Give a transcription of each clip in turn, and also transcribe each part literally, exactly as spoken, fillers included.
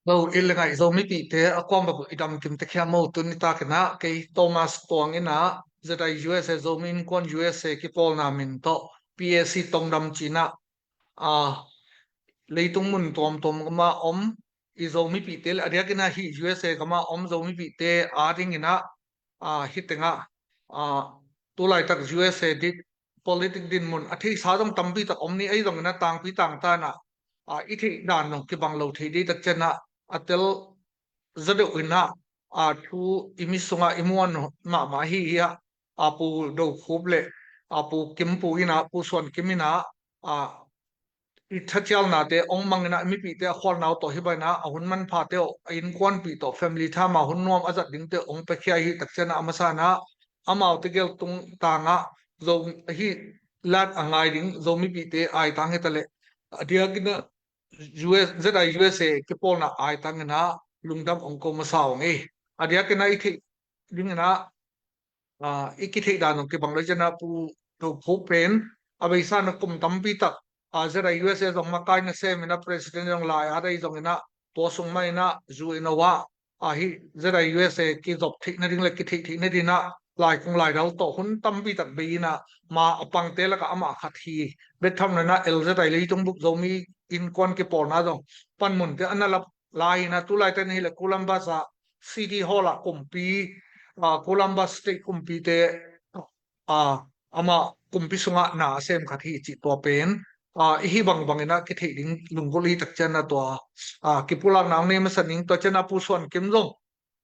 Lo i le ngai Zomipihte a kuam bak i dam kim te khia mo tuni takin ah kei Thomas Tuang in ah Z I U S A Zomi Innkuan U S A kipawlna min tawh P A C tongdam ci-in ah, a, leitung mun tuamtuam gam ah om i Zomipihte le a diakin ah hih U S A gam ah om Zomipihte a dingin ah, a, hih teng ah, a, tu laitak U S A di politic dinmun a theihsa zong tampi tak om ni, ahi zongin ah tangpi tangtan ah, a, i theih dan zong kibang lo thei ding tak ciang ah a tel zaw deuh in ah, a, thu i mit sungah i muan mahmah ahi hi ah, a, Pu Do Khup le, a, Pu Kim Pu in ah, Pu Suan Kim in ah, a, i thacialnate hong mang in ah mipihte a khualna uh tawh hih bangin ah a hun manphate uh a innkuanpih tawh family time a hun nuam a zat dingte uh hong piakhia hi tak ciang ah a masa in ah amau tegel tungtang ah Zo hih lat a ngai ding Zomipihte aitang hi ta leh a diakin ah U S, Z I U S A kipawlna aitang in ah lungdam hong ko masa ung ei. A diakin ah i theih dingin ah, a, i kitheih dan zong kibang lo ciang ah Pu Do Khup pen a beisa in ah kum tampi tak, a, Z I U S A zong makai nasem in ah president zong lai at ahi zongin ah tua sung mah in ah U N O ah, a, hih Z I U S A kizop theih nading le kitheih theih nading ah laikung laidal tawh hun tampi tak bei in ah ma a pangte lakah amah khat hi. Bek tham lo in ah L Z I leitung bup Zomi Innkuan kipawlna zong panmunte a na lap lai in ah tu laitak in ah hih leh Columbus ah City Hall ah kumpi, a, Columbus State kumpite, a, amah kumpi sungah na a sem khat hi cih tua pen, a, i hih bangbang in ah kitheih ding lunggulh hi tak ciang ah tua, a, kipulakna hong nei masa ning. Tua ciang ah Pu Suan Kim zong,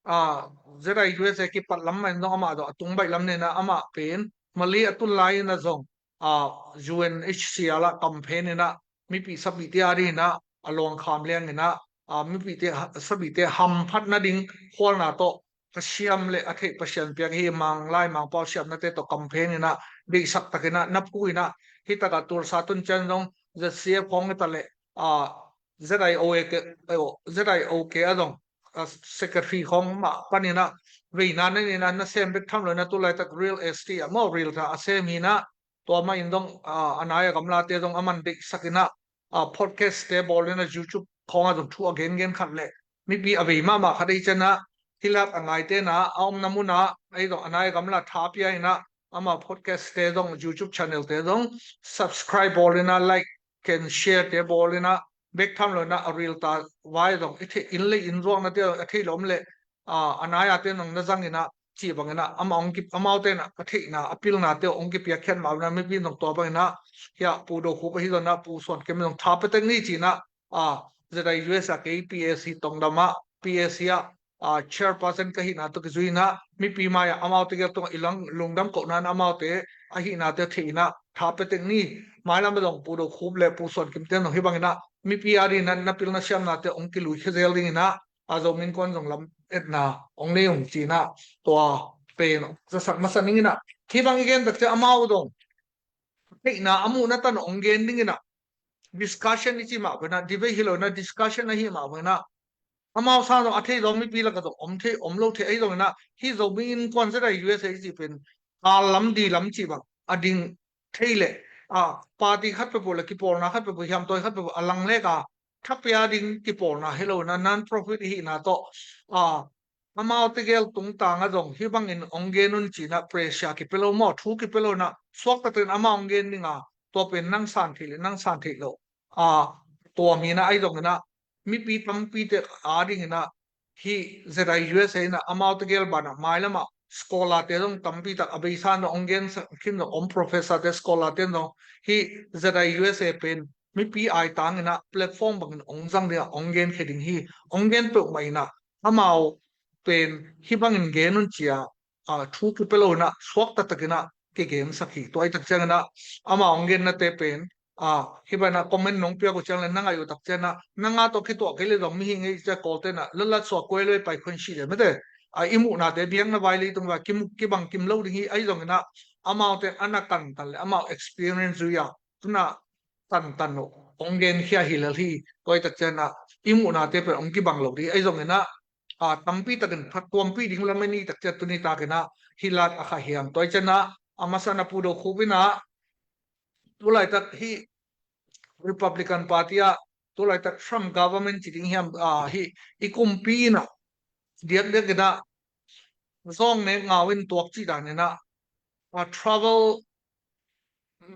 a, Z I U S A kipat lam mah in zong amah zong a tung baih lam nei in ah amah pen Malay a tun lai in ah zong, a, U N H C R ah campaign in ah mipih sapihte a dingin ah a luangkham liang in ah, a, mipihte ha-, sapihte hamphat nading khualna tawh a siam le a theih Pasian piak hi, Manglai Mangpau siamnate tawh campaign in ah deihsak takin ah na phu in ah hih tak ah Tulsa tun ciang zong Z C F khawng hi ta leh, a, Z I O A K, Z I O K ah zong, a, secretary khawng mah panin ah veina na nei in ah nasem bek tham lo in ah tu laitak real estate ah maw realtor a sem hi in ah tua mah in zong, a, a nai a gamlate zong a man deihsak in ah, a, podcast te bawl in ah YouTube khawng ah zong thu a gengen khat le mipi a vei mahmah khat ahi ciang ah hih lat a ngaite in ah a omna mun ah ahi zong a nai a gamla tha pia in ah amah podcast te zong YouTube channel te zong subscribe bawl in ah like and share te bawl in ah bek tham lo in ah a realtor vai zong i theih inn le inn zuaknate a theih lo om leh, a, a nai a te nong na zang in ah cih bangin ah amah hong kip, amaute in ah a theihna a pilnate hong kipiakkhiat mah in ah mipi in zong tua bangin ah hih ah Pu Do Khup ahi zong ah Pu Suan Kim zong tha pia tek ni ci in ah, a, Z I U S A kei P A C tongdam ah P A C ah, a, chairperson ka hihna tawh kizui in ah mipi mai ah amaute gel tungah i lang lungdam kohna in amaute a hihnate thei in ah tha pia tek ni. Mailam ah zong Pu Do Khup le Pu Suan Kim te zong hih bangin ah mipi a dingin ah na pilna siamnate hong kilui khia zel dingin ah a Zomi Innkuan zong lametna hong nei ung ci in ah tua pen zasak masa ning in ah hih bang i gen tak ciang amau zong theihna a muhna tan hong gen dingin ah discussion i cih mah bangin ah debate hi lo in ah discussion ahi mah bangin ah amau sang zong a thei zong mipi lakah zong om thei om lo thei ahi zongin ah hih Zomi Innkuan Z I U S A i cih pen kal lam di lam cih bang a ding thei leh, a, party khat peuhpeuh le kipawlna khat peuhpeuh hiamtawi khat peuhpeuh a lang lek a tha pia ding kipawlna hi lo in ah non-profit i hihna tawh, a, amau tegel tungtang ah zong hih bangin hong gen un ci in ah pressure kipia lo maw thu kipia lo in ah suakta tein amau hong gen ding a tua pen nang san theih le nang san theih lo, a, tua mi in ah ahi zongin ah mipi tampite a dingin ah hih Z I U S A in ah amau tegel banah mailam ah scholar te zong tampi tak a beisa in zong hong gen sak khin zong om professor te scholar te zong hih Z I U S A pen mipi aitang in ah platform bangin hong zang ding ah hong gen khia ding hi. Hong gen peuhmah in ah amau pen hih bangin gen un ci a, a, thu kipia lo in ah suakta takin ah kigensak hi. Tua ahi tak ciangin ah amau hong gennate pen, a, hih bangin ah comment nong piak uh ciang le na ngaih uh tak ciangin ah nang a tawh kituah kei le zong mihing ei ci a Kawlte in ah lalat suak kuai lo i pai khuan sih le mete, a, i muhnate biakna vai leitung vai kimu-, kibang kim lo ding hi. Ahi zongin ah amaute a na tantan le amau experience zui a tuna tantan uh hong genkhia hi lel hi. Tua ahi tak ciangin ah i muhnate pen hong kibang lo ding hi. Ahi zongin ah, a, tampi takin phattuampih ding lam i nei tak ciang tuni takin ah hih lat a kha hiang. Tua ahi ciangin ah a masa in ah Pu Do Khup in ah tu laitak hih Republican Party ah tu laitak Trump government ci ding hiam, ah, hi i kumpi in ah diakdiak in ah zawng nek ngau in tuak cih dan in ah, ah, travel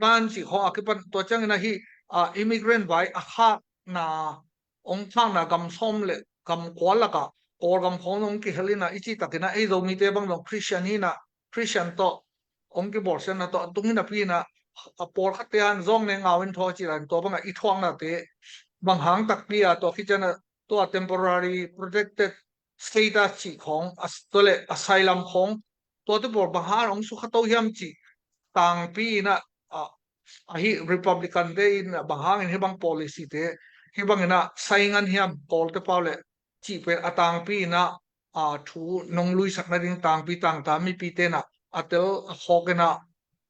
ban cih khawng a kipan tua ciangin ah hi, ah, immigrant vai a khakna, hong khakna gam sawm le gam kua lakah Kawlgam khawng hong kihel in ah i cih takin ah ei Zomite bang zong Christian hi in ah Christian tawh hong kibawlsiatna tawh a tung hi napi in ah a pawlkhatte in zawng nek ngau in thuak cih dan tua bangah i thuaknate bang hang takpi a tua khit ciang ah tua temporary protected status cih khawng, as-, tua le asylum khawng, tuate pawl bang hang hong sukha to hiam cih tangpi in ah, ah, ahi Republican te in ah bang hangin hih bang policy te hih bangin ah sai ngan hiam Kawlte pau le cih pen a tangpi in ah, ah, thu nong luisak nading tangpi tangta mipite in ah a tel a khawk in ah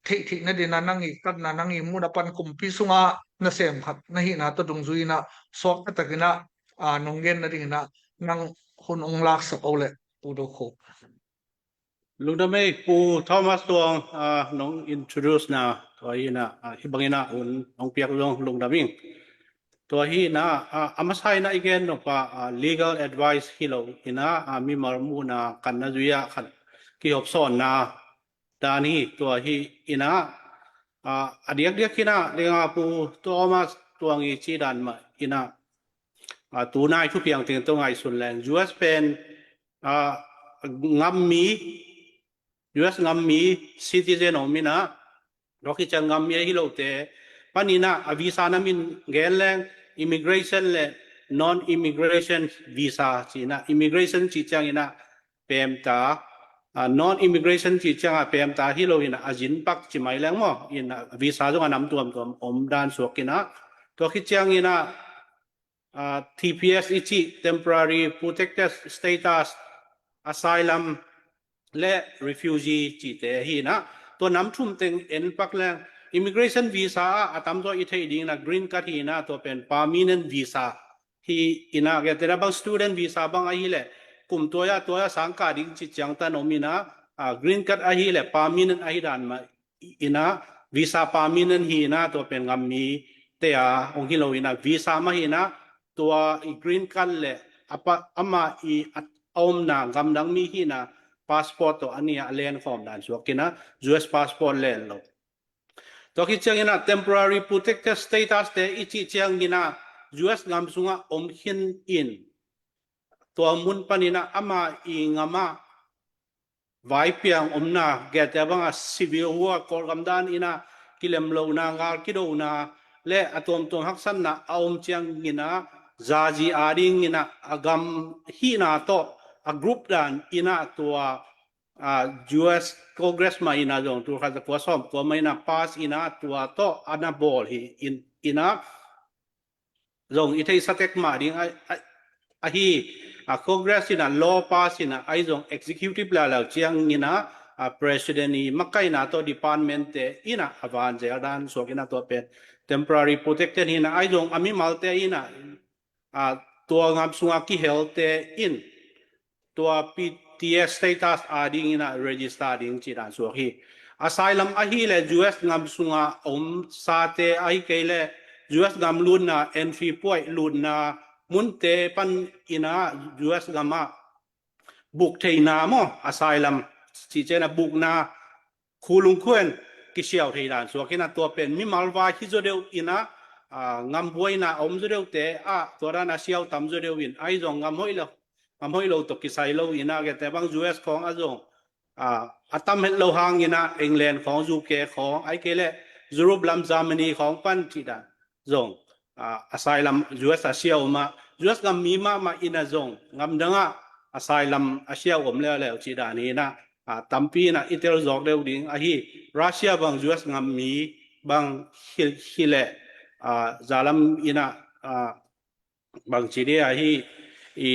theih theih nading in ah nang i katna nang i mun a pan kumpi sunga nasem khat na hihna tawh dungzui in ah suakta takin ah, ah, nong gen nading in ah nang hun hong laksak o le Pu Do Khup. Lungdam ei, Pu Thomas Tuang, ah, nong introduce na tua hi in ah, ah, hih bangin ah hun nong piak zong lungdam ing. Tua hi in ah, ah, a masa in ah i gen nop ah, ah, legal advice hi lo in ah, ah, mimal muhna kanna zui ah khat kihopsawnna dan hi. Tua hi in ah, ah, a diakdiak in ah lenga Pu Thomas Tuang i cih dan mah in ah, ah, tu nai thupiang teng tawh ngaihsun leng U S pen, ah, gam mi, U S gam mi citizen om in ah, tua khit ciang gam mi ahi lote pan in ah a visa na min gen leng immigration le non-immigration visa ci in ah, immigration cih ciangin ah pemta, ah, non-immigration cih ciang ah pemta hi lo in ah a zin pak ci mai leng maw, in ah visa zong a nam tuamtuam om dan suak in ah, tua khit ciangin ah, ah, T P S i cih temporary protected status, asylum le refugee cihte hi in ah, tua nam thum teng en pak leng immigration visa ah a tamzaw i theih ding in ah green card hi in ah, tua pen permanent visa hi in ah, gentehna bang student visa bang ahih leh kum tuai ah tuai ah sang kah ding cih ciang tan om in ah, ah, green card ahih leh permanent ahi dan mah in ah, visa permanent hi in ah, tua pen gam mite a hong hi lo in ah, visa mah hi in ah, tua i green card le a pa, amah i a, a omna gamdang mi hi in ah, passport tawh a nih a len khawm dan suak in ah, U S passport len lo. Tua khit ciangin ah temporary protected status te i cih ciangin ah U S gam sungah om khin in, tua mun panin ah amah i gam ah vaipiang omna, gentehna bangah civil war, Kawlgam dan in ah kilem lohna, gal kidona le a tuamtuam haksatna a om ciangin ah zazi a dingin ah a gam hihna tawh a group dan in ah tua, ah, U S Congress mah in ah zong tul khat za kua sawm kua mah in ah pass in ah tua tawh a na bawl hi in, in ah zong i theihsa tek mah ding a, a, ahi, a, Congress in ah law pass in ah ahi zong executive level ciangin ah, a, president i makaihna tawh department te in ah a van zel dan suak in ah tua pen temporary protected hi in ah ahi zong a mimalte in ah, a, tua gam sunga kihelte in tua P T S status a dingin ah register ding cih dan suak hi. Asylum ahih leh U S gam sunga om sate ahih kei leh U S gam lutna, entry point lutna munte panin ah U S gam ah buk theihna maw, asylum cih ciang ah bukna khulung khua in kisiau thei dan suak in ah tua pen mimal vai hi zaw deuh in ah, a, gam buaina a om zaw deuhte ah tua dan a siau tam zaw deuh in ahi zong gam hoih lo, gam hoih lo tawh kisai lo in ah, gentehna bang U S khawng ah zong, a, a tam het lo hangin ah England khawng, U K khawng, ahih kei leh Europe lam Germany khawng pan cih dan zong, a, asylum U S a siau mah, U S gam mi mahmah in ah zong gam dang ah asylum a siau om leuleu cih dan hi in ah, a, tampi in ah i tel zawk deuh ding ahi. Russia bang U S gam mi bang hi, hi leh, a, zalam in ah, a, bang ci dia hi i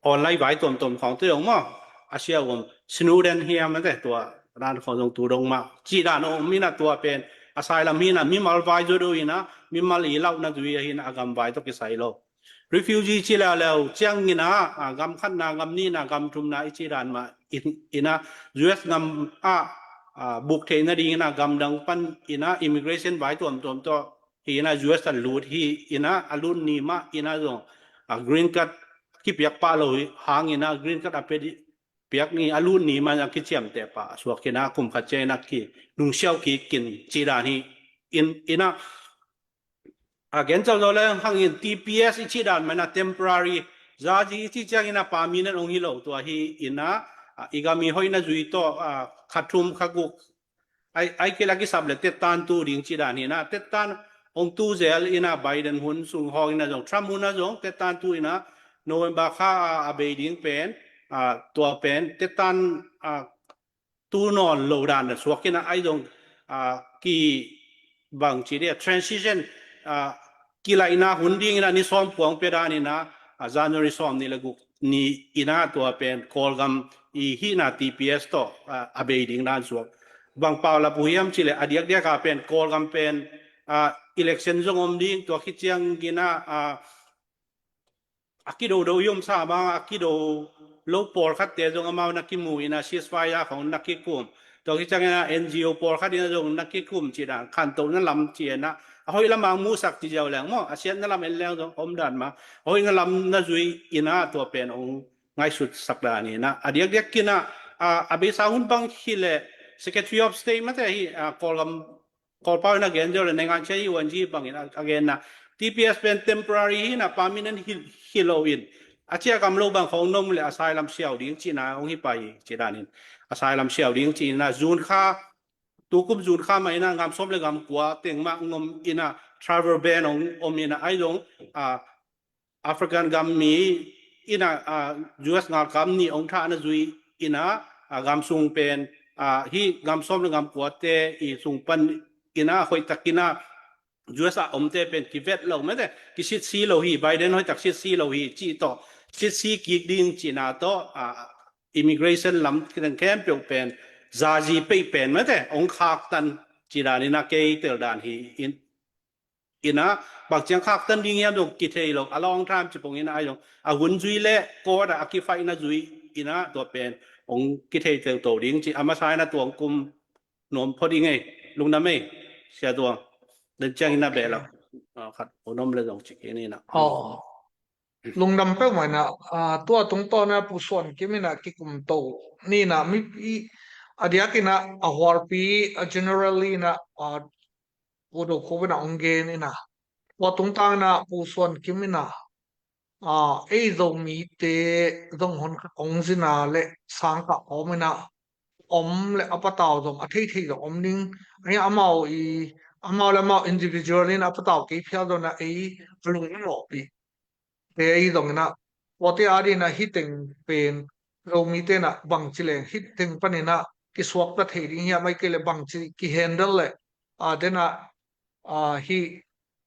online vai tuamtuam khawng te dong maw, a siau om, Snowden hiam a te tua dan khawng zong tu dong mah cih dan om in ah tua pen asylum hi in ah mimal vai zaw deuh in ah mimal i lauhna zui ahi in ah a gam vai tawh kisai lo. Refugee ci leuleu ciangin ah, a, gam khatna, gam nihna, gam thumna i cih dan mah in, in ah U S gam ah, a, buk theih nadingin ah gam dang panin ah immigration vai tuamtuam tawh hi in a U S a lut hi in a, a lut ni mah in a zong a green card kipiak pah lo hi hang in a green card a pia ding, piak ni a lut ni mah a kiciamteh pah a suak in a kum khat ciang in a ki nungsiau kik kin cih dan hi in, in a a gen cauh zo le hang in T P S i cih dan mah in a temporary zazi i cih ciang in a permanent ong hi lo tua hi in a, a, i gam i hoihna zui tawh, a, kha thum kha guk ai, ai kei la kisap le tettan tu ding cih dan hi in a tettan ong tu zel in a Biden hun sung hawk in a zong Trump hun a zong tettan tu in a November kha a, a bei ding pen, a, tua pen tettan, a, tu nawn lo dan a suak in a ai zong, a, ki bang ci dia transition, a, kilaihna hun ding in a ni sawm puang pia dan in a, a, January sawm ni le guk ni in a tua pen Kawlgam i hihna T P S tawh, a, a bei ding dan suak. Bang pau lap uh hiam ci le a diakdiak a pen Kawlgam pen, a, election zong om ding tua khit ciang in a, a, a kidodo i om sa bang a kido lo pawlkhatte zong amau na kimu in a ceasefire khong na kikum. Tua khit ciang in a N G O pawlkhat in a zong na kikum ci dan khantohna lam ci in a a hoih lam a musak ci ziau leng maw a siatna lam en leng zong om dan mah a hoihna lam na zui in a tua pen ong ngaihsut sak dan in a a diakdiak in a, a, a beisa hun bang hi le Secretary of State mate hi, a, Kawlgam Kawlpau in a gen ziau le naingan cia hi uan ci bangin a, a genna T P S pen temporary hi in a permanent hi, hi lo in a cia gam lo bang khong nom le asylum siau ding cihna hong hi pai ci dan in asylum siau ding cihna June kha tukum June kha mah in a gam sawm le gam kua teng mah ngom in a travel ban hong om in a ai zong, a, African gam mi in a, a, U S ngalkam nih ong thah na zui in a, a, gam sung pen, a, hi gam sawm le gam kuate i sung pan in a hoih tak in a U S a omte pen kivet lo mete kisitsi lo hi Biden hoih tak sitsi lo hi ci tawh sitsi kik ding cihna tawh, a, immigration lam khempeuh pen zazi peih pen mete ong khaktan ci dan in a kei tel dan hi in in a bang ciang khaktan ding hiam zong kithei lo a long time ci pong in a ai zong a hun zui le court a a kifaihna zui in a tua pen ong kithei teuto ding ci a masa in a tuang kum nuam phot i ngei lungdam ei sia tuang dan ciang in a beh lo khat unom le zong ci kei ni na. Aw. Lungdam peuhmah in a, a, tua tungtawn a Pu Suan Kim in a kikum to ni na mi i a diak in a a huarpi a general in a, a, Pu Do Khup in a ong gen in a tua tungtang in a Pu Suan Kim in a, a, ei Zomite zong hun khat ong zina le sang kah om in a om le a patau zong a theithei zong om ding. Ai amau i amau le amau individual in a patau kei phial zong a ei a lung i mawhpih te ahi zongin ah, tuate adingin ah hih teng pen Zomite in ah bangci leng hih teng panin ah kisuakta thei ding hiam, ahih kei leh bangci kihandle leh, a, den ah, a, hih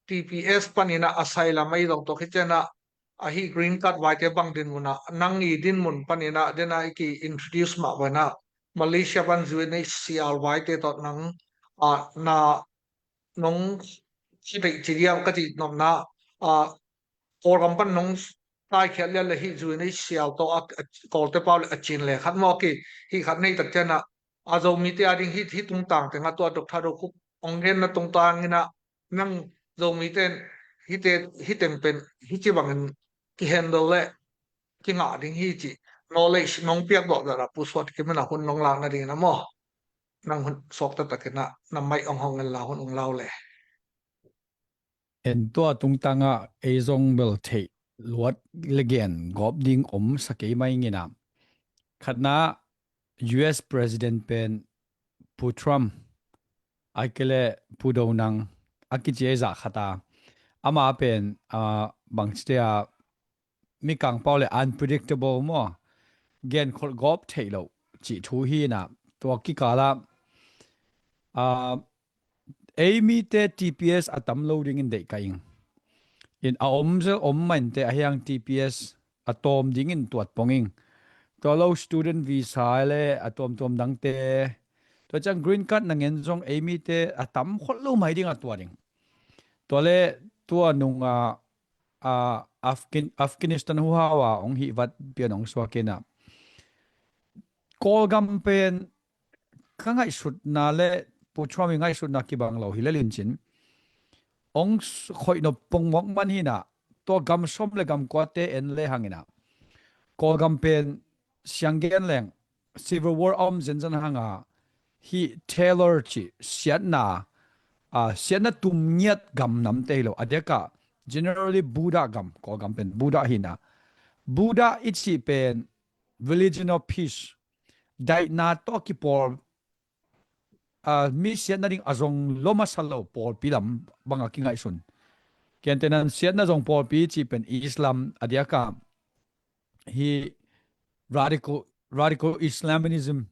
T P S panin ah asylum ahi zong tua khit ciang ah, a, hih green card vaite bang dinmun ah, nang i dinmun panin ah den ah i ki introduce mah bangin ah Malaysia pan U N H C R vaite tawh nang, a, na nong ci deih ci diam ka cih nopna, a, Kawlgam pan nong taikhiat lian le hih U N H C R tawh a, a, Kawlte pau le a cin le khat maw ki, hih khat nei tak ciang ah, a, Zomite ading hih, hih tungtang teng ah tua Doctor Do Khup ong genna tungtang in ah nang Zomite in hihte, hih teng pen hih ci bangin kihandle le kingah ding hi cih knowledge nong piak dawh zat ah Pu Suan Kim in ah hun nong lak nadingin ah maw. Nang hun suakta takin ah na mic ong hong en la hun ong lau le. En tua tungtang ah ei zong bel theih luat le gen gawp ding om sa kei mai ing in ah. Khatna U S President pen Pu Trump, ahih kei leh Pu Do Nang a kici ei zah khat a. Ama pen, a, bangci te a mikang pau le unpredictable maw, genkholh gawp theih loh cih thu hi in ah, tua kikal ah, a, ei mite T P S a tam lo dingin deih ka ing. In a om zel om mah in teh a hiang T P S a tawm dingin tuat pong ing. Tua lo student visa le a tuamtuam dangte. Tua ciang green card na ngen zong ei mite a tam kholh lo mai ding a tuat ing. Tua le tua nung a, a, Afghan-, Afghanistan huhau a ong hih vat pian ong suak in ah. Kawlgam pen ka ngaihsutna le Pu Trump i ngaihsutna kibang lo hi le lincin. ong khoih nop pongmawk man hi na, tua gam sawm le gam kuate en le hang ina, Kawlgam pen siang gen leng Civil War a om zenzen hanga, hi terror ci siatna, a, siatna tum ngiat gam namte hi lo. A diaka generally Buddha gam, Kawlgam pen Buddha hi na. Buddha i cih pen religion of peace, daihna tawh kipawl, a, mi siatna ding a zong lo masa lo pawlpi lam banga kingaihsun. Kiantenan siatna zong pawlpi cih pen Islam, a diaka hi radical, radical Islamism,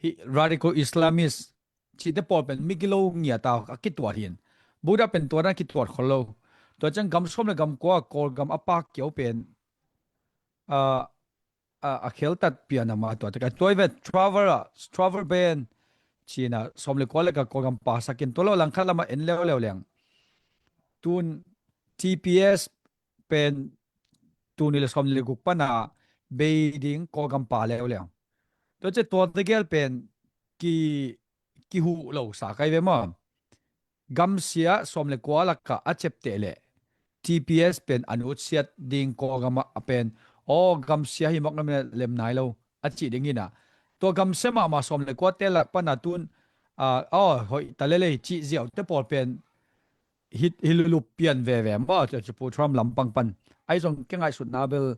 hi radical Islamist cihte pawl pen mi kilo ngiata a kituat hin. Buddha pen tua dan kituat khol lo. Tua ciang gam sawm le gam kua Kawlgam a pak kiau pen, a, a, a kheltat pian a ma tua te ka tua i vet travel a, travel ban cina sawm le kua le ka Kawlgam pasakin tua lo langkhat lama en leuleu leng. Tun T P S pen tuni le sawm le guk pana bei ding Kawlgam pa leuleu. Tua ce tua tegel pen ki, kihuh lo sa kai ve maw? Gamsia sawm le kua laka a cepteh le T P S pen a nutsiat ding Kawlgama a pen, aw, gamsia hi mawk na lem nai lo a cih ding hina. Tua gamsia mahmah sawm le kuate lak pana tun, a, aw, hoih ta lelei cih ziaute pawl pen hi, hi lulup pian veve maw, tua ci Pu Trump lampang pan. Ai zong ke ngaihsutna bel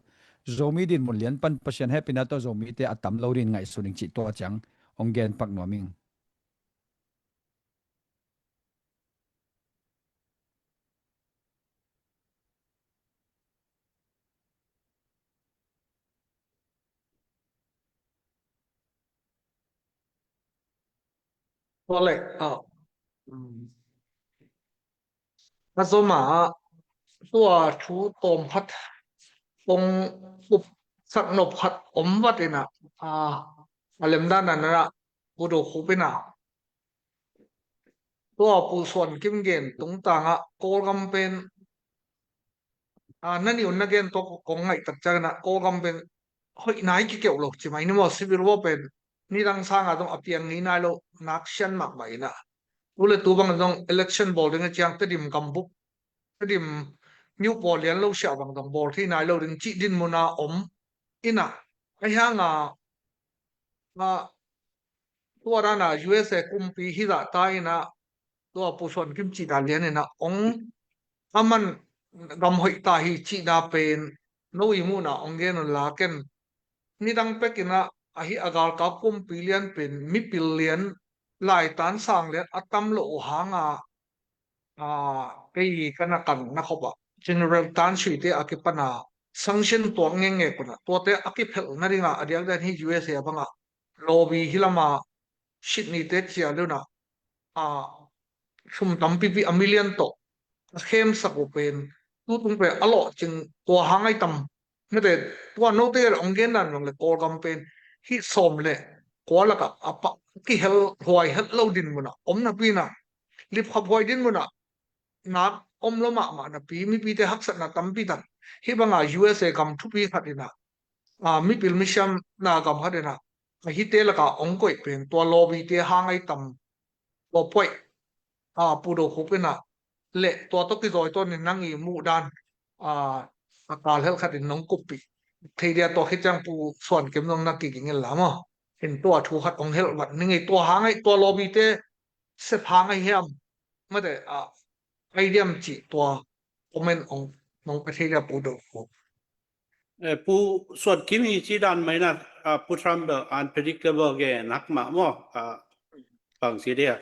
Zomi dinmun lian pan Pasian hehpihna tawh Zomite a tam lo din ngaihsun ing cih tua ciang ong gen pak nuam ing. Tua le, a, um, a zoma tua thu tawm khat ong up sak nop khat om vat ina, a, a lemdan a nana Pu Do Khup ina tua Pu Suan Kim gen tungtangah Kawlgam pen, a, na ni un na gen tua kong ngaih tak ciangin ah Kawlgam pen hoih nai kikeuh lo ci mai ni maw, civil war pen nidang sanga zong a piang ngei nai lo nak sian mahmah ina. Tu le tu bang zong election bawl ding a ciang Tedim gambup, Tedim New Pawl lian lo siah bang zong bawl thei nai lo ding cih dinmuna om ina. Ahi hanga, a, tua dana U S A kumpi hi zah ta ina tua Pu Suan Kim cihna lian ina ong a man gam hoih ta hi cihna pen no i muhna ong gen un la ken nidang pek ina ahi a galkap kumpi lian pen mipil lian laitan sang lian a tam lo uh hanga, a, kei ka na kan na khop ah General Tan Sui te a kipana sanction tuak ngengek una tuate a kiphelh na dinga a diakdiak hi U S A banga lobby hi lama Sydney te cia luna, a, sum tampipi a million tawh a khemsak uh pen tutung pen a lawhcing tua hang ai tam. Mete tua note ong gen dan zong le Kawlgam pen hi sawm le kua laka a pah kihel huai het lo dinmuna om napi ina lipkhap huai dinmuna nak om lo mahmah napi mipite haksatna tampi tak hi banga U S A gam thupi khat ina, a, mipil misiamna gam khat ina a hite laka ong koih pen tua lobby te hang ai tam tua poih, a, Pu Do Khup ina le tua tawh kizawi tawnin nang i muh dan, a, a kal helh khatin nong kuppih thei dia tua khit ciang Pu Suan Kim zong na kiging in la maw. In tua thu khat ong helh vat ning ei tua hang ai tua lobby te sep hang ai hiam mate, a, ai diam cih tua comment ong nong pe thei dia Pu Do Khup. Eh, Pu Suan Kim hi ci dan mai na, a, Pu Trump bel unpredictable gen hak mah maw, a, bang ci dia.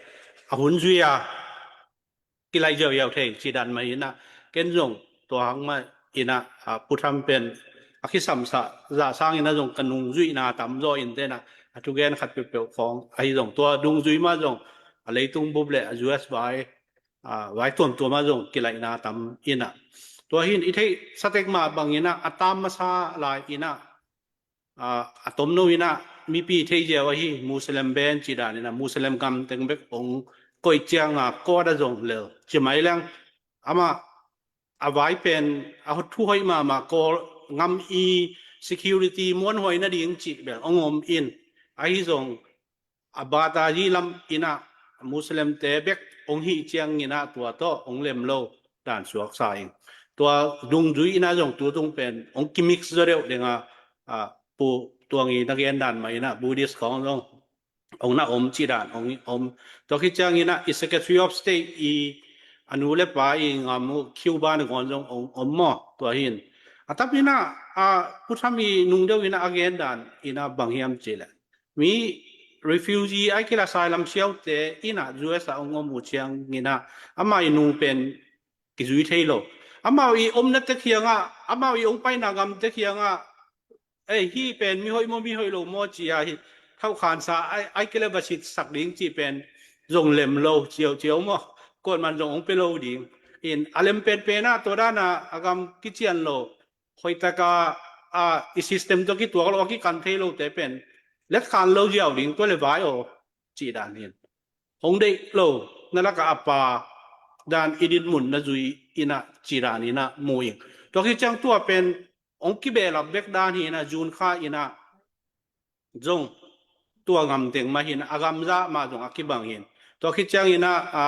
A hun zui a kilai ziauziau thei ci dan mai ina ken zong tua hang mah ina, a, Pu Trump pen a kisamsah zah sangin a zong ka nungzuihna tam zaw in tena a thugen khat peuhpeuh khawng ahi zong tua dungzui mah zong a leitung bup le a U S vai, a, vai tuamtuam ah zong kilaihna tam ina. Tua hin i theih satek mah bang ina a tam masa lai ina, a, a tomno ina mipi thei ziau ahi Muslim ban ci dan ina Muslim gam teng bek ong koih cianga kawda zong lel ci mai leng ama a vai pen a thu hoih mahmah Kawl ngam i security muanhuai nading cih bel ong om in ahi zong a bata hi lam ina Muslim te bek hong hih ciangin ah tua tawh hong lem lo dan suak sa ing. Tua dungzui in ah zong tu tung pen hong kimix zaw deuh ding a, a, Pu Tuang i na gen dan mah in ah Buddhist khawng zong hong na om cih dan hong om. Tua khit ciangin ah i Secretary of State i a nu le pa i ngam uh Cuba na ngawn zong hong om maw tua hin. A tap in ah, a, Pu Trump i nung deuh in ah a gen dan in ah bang hiam cih leh mi refugee ai kila asylum siaute in ah U S a hong om uh ciangin ah amah i nung pen kizui thei lo. Amau i omna te khiangah, amau i ong paina ngam te khiangah, ei, hih pen mi hoih maw, mi hoih lo maw ci a hi, thauhkhansa ai, ai kele va sit sak ding ci pen zong lem lo, ciau ciau maw. Kuat man zong ong pe lo ding. In a lem pen pen ah tua dana a gam kician lo. Hoih taka, a, i system tua kituak lo, a kikan thei lo te pen let khan lo ziau ding, tua le vai aw, ci dan hin. Hong deih lo na laka a pa dan i dinmun na zui in ah ci dan in ah mu ing. Tua khit ciang tua pen hong kibehlap bek dan hi in ah June kha in ah zong tua ngam teng mah hi in ah a gamzah mah zong a kibang hin. Tua khit ciang in ah, a,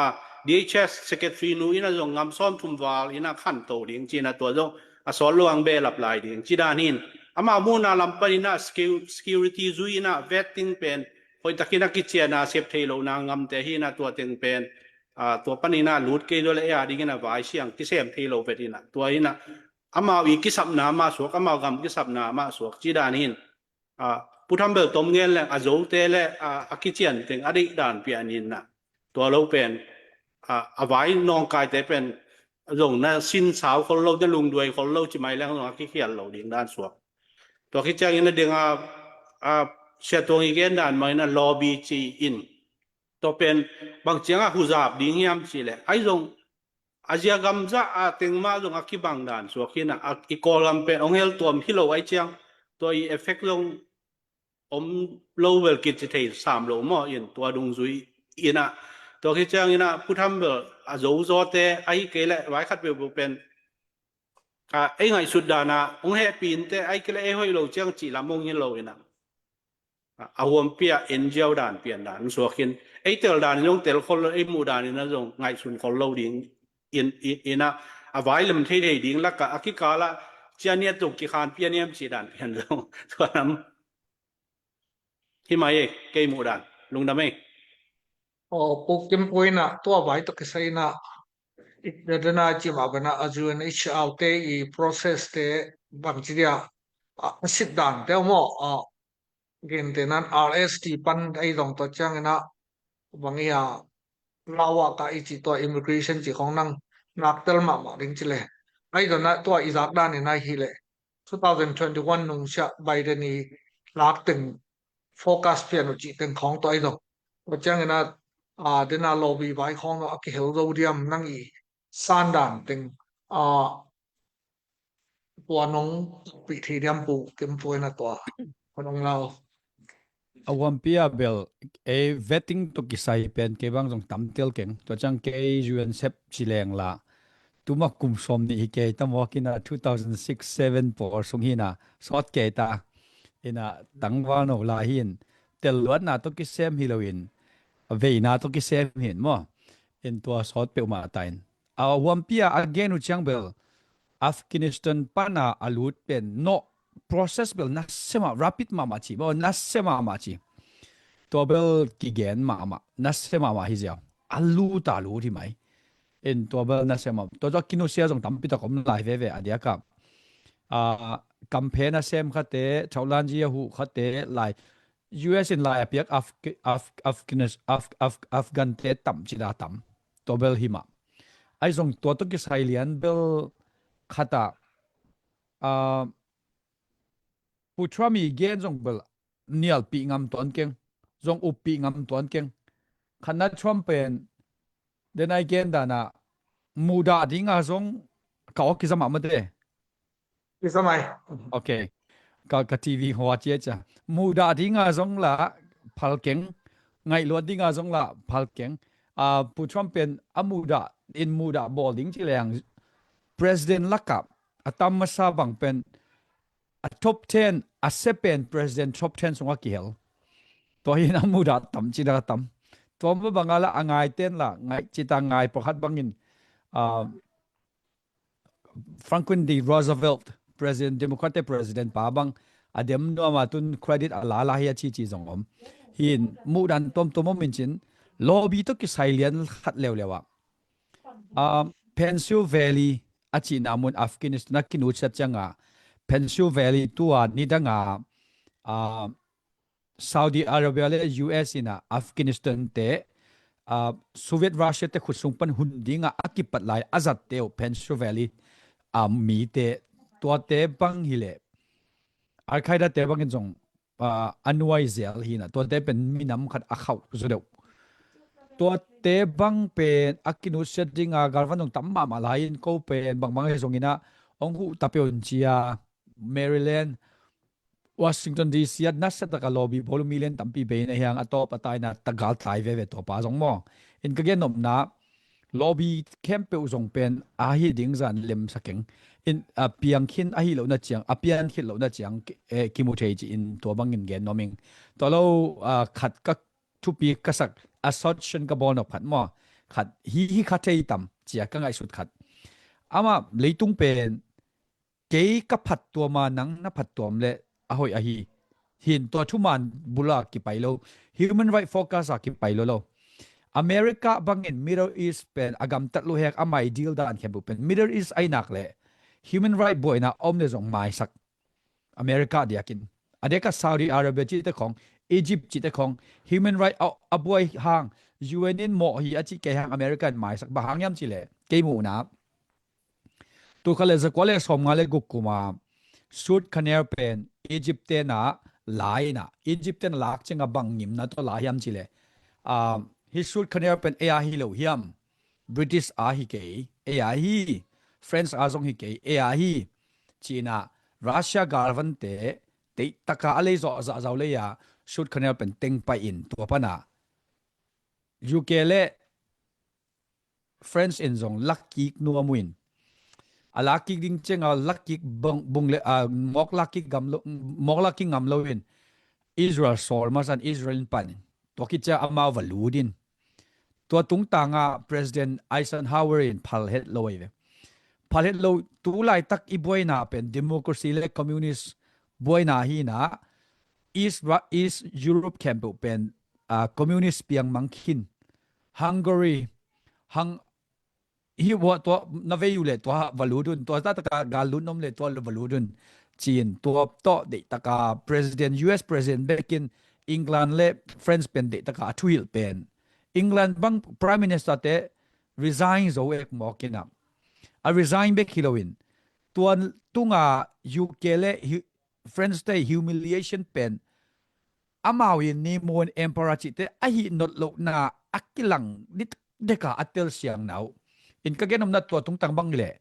D H S secretary nu in ah zong ngam sawm thum val in ah khanto ding ci in ah tua zong a sawt lo ang behlap lai ding ci dan hin. Amau muhna lam pan in ah secu-, security zui in ah vetting pen hoih takin a kician a sep thei lo na ngamte hi in ah tua teng pen, a, tua pan in ah lut kei lo le ei a ding in ah vai siang kisem thei lo vet in ah tua in ah amau i kisapna mah suak, amau gam kisapna mah suak ci dan hin. A, Pu Thambel tom ngen leng a zote le, a, a kician teng a deih dan pian in ah tua lo pen, a, a vai nawngkaite pen zong na sinsau khol lo, na lungduai khol lo ci mai leng zong a kikhial lo ding dan suak. Tua khit ciangin a ding a, a, Sia Tuang i gen dan mah in ah lobby ci in. Tua pen bang ciangah huzap ding hiam ci leh ai zong a zia gamzah a teng mah zong a kibang dan suak hi in ah, a, i Kawlgam pen ong hel tuam hi lo ai ciang tua i effect zong om lo bel kici thei sam lo maw in tua dungzui in ah. Tua khit ciang in ah Pu Thambel a zo zawte ahi kei leh vai khat peuhpeuh pen, a, ei ngaihsut dan ah hong hehpih in teh ahi kei leh ei hoih lo ciang cih lam hong hi lo in ah. A, a huampi ah en ziau dan pian dan suak in ei tel dan in hong tel khol lo, ei muh dan in ah zong ngaihsun khol lo ding in, in, in ah a vai lem thei thei ding lakah a kikal ah cia niat zong kikhan pian hiam cih dan pian zong tua lam hi mai e, kei muh dan lungdam e. Aw, Pu Kim Pu in ah tua vai tawh kisai in ah i, i dana ci mah bana a U N H R te i process te bang ci dia, a, a sit dan te maw, a, gen te nan R S T pan ei dong tua ciang in ah bang i a lawa ka i ci tua immigration ci khong nang naktel mahmah ding ci le. Ai dong na tua i zak dan in ai hi le two thousand twenty-one nung sia Biden i lak teng focus pian uh cih teng khawng tawh ahi lo. Tua ciangin a, a, dena lobby vai khawng tawh a kihel zo diam nang i sandan teng, a, tua nong pi thei diam Pu Kim Pu in a tua. Ko nong lau. A huampi a bel, e, vetting tawh kisai pen kei bang zong tam tel keng. Tua ciang kei U N sep ci leng la. Tuma kum sawm nih hi kei ta mawk in a two thousand six seven pawl sung hi in a sawt kei ta. In a tangval no lai hi in tel luatna tawh kisem hi lo in a veina tawh kisem hi in maw. In tua sawt peuhmah ta in. A huampi a a gen uh ciang bel Afghanistan pana a lut pen nawh process bel nasia mah, rapid mahmah ci, maw, nasia mahmah ci. Tua bel kigen mahmah, nasia mahmah hi ziau. A lut a lut hi mai. In tua bel nasia mah. Tua tua kinusia zong tampi tak om lai veve a diaka. A, kamphe nasem khate, thaulanji a huh khate lai. U S in lai a piak Af-, Af-, Afghanis-, Af-, Af-, Afghan te tam ci da tam. Tua bel hi mah. Ai zong tua tua kisai lian bel khata, a, Pu Trump i gen zong bel nialpih ngam tuan keng, zong uppih ngam tuan keng. Khatna Trump pen, den ai gen dana, mudah dinga zong ka awk kizamah mate. Kizamai. Ok. Ka, ka T V hoa cia cia. Mudah dinga zong la phal keng, ngaihluat dinga zong la phal keng. A, Pu Trump pen a mudah in mudah bawl ding ci leng President lakah a tam masa bang pen a top ten, a seven president top ten sungah kihel. Tua hi in a mudah tam ci dak a tam. Tua ma banga la a ngai ten la ngai cita ngai pakhat bangin, ah, Franklin D Roosevelt, President, Democratic President pa bang a dem nuama tun credit a lala hi a cici zong om. Hin muhdan tuamtuam om in cin lobby tawh kisai lian khat leuleu ah, ah, Pennsylvania a cihna mun Afghanistan a kinutsiat cianga Pennsylvania tua nidanga, ah, Saudi Arabia le U S in a Afghanistan te, ah, Soviet Russia te khut sung pan hun dinga a kipat lai a zatte uh Pennsylvania, ah, mite tuate bang hileh Al Qaeda te bangin zong, ah, a nuai zel hina tuate pen minam khat a khauh zu deuh. Tuate bang pen a kinutsiat dinga galvan zong tam mahmah lai in ko pen bangbang hi zongin a hong huh ta peuh un cia Maryland, Washington D C ah nasa taka lobby bawl uh million tampi bei na hiang a tawp a taina tagal tlai veve tawpa zong maw. In ka gen nopna lobby khempeuh zong pen a hi ding zan lemsa keng. In a piang khin a hi lohna ciang, a pian khit lohna ciang, eh, kimu thei ci in tua bangin gen nuam ing. Tua lo, ah, khat ka thupi ka sak assertion ka bawl nop khat maw. Khat hi hi kha thei tam cia ka ngaihsut khat. Ama leitung pen kei ka phattuam a nang na phattuam le a hoih ahi. Hin tua thuman bula kipai lo. Human right focus a kipai lo lo. America bangin Middle East pen a gamtat luhek a mai deal dan khempeuh pen Middle East ainak le human right buaina om le zong maisak. America diakin a deka Saudi Arabia cihte khong, Egypt cihte khong human right a, a buai hang U N in mawh hi a cih kei hang America in maisak ba hang hiam cih le kei muhna tu kha le zakua le sawm nga le guk kuma Suez Canal pen Egypt tena lai na Egypt tena lak chinga bang ngimna to lai hiam cih le, ah, hi Suez Canal pen ei a hi lo hiam? British a hi kei, ei a hi. France a zong hi kei, ei a hi. Cina Russia galvante teihtaka a lei zawh zahzau lei a Suez Canal pen teng pai in tua pana U K le France in zong lakkik nuam uh in a lakkik ding cianga lakkik bung, bung le, ah, mawk lakkik gam lo, mawk lakkik ngam lo in Israel sawl masan Israel in pan in tua kicia amau va lut in tua tungtanga President Eisenhower in phal het lo ahi ve. Phal het lo tu laitak i buaina pen democracy le communist buaina hina East, East Europe khempeuh pen, ah, communist piang mang khin Hungary, hang, hi ua tua na vei uh le tua va lut un, tua ta taka gal lut nom le tua va lut un. Cin tua tawh deihtaka President, U S President bekin England le France pen deihtaka a thuhilh pen. England bang Prime Minister te resign zo ek mawk in a. A resign bek hi loin. Tua tunga U K le France te humiliation pen amau in ni mun emperor cihte a hi not lohna a kilang dit deka a tel siang nau. In ka gen omna tua tungtang bang le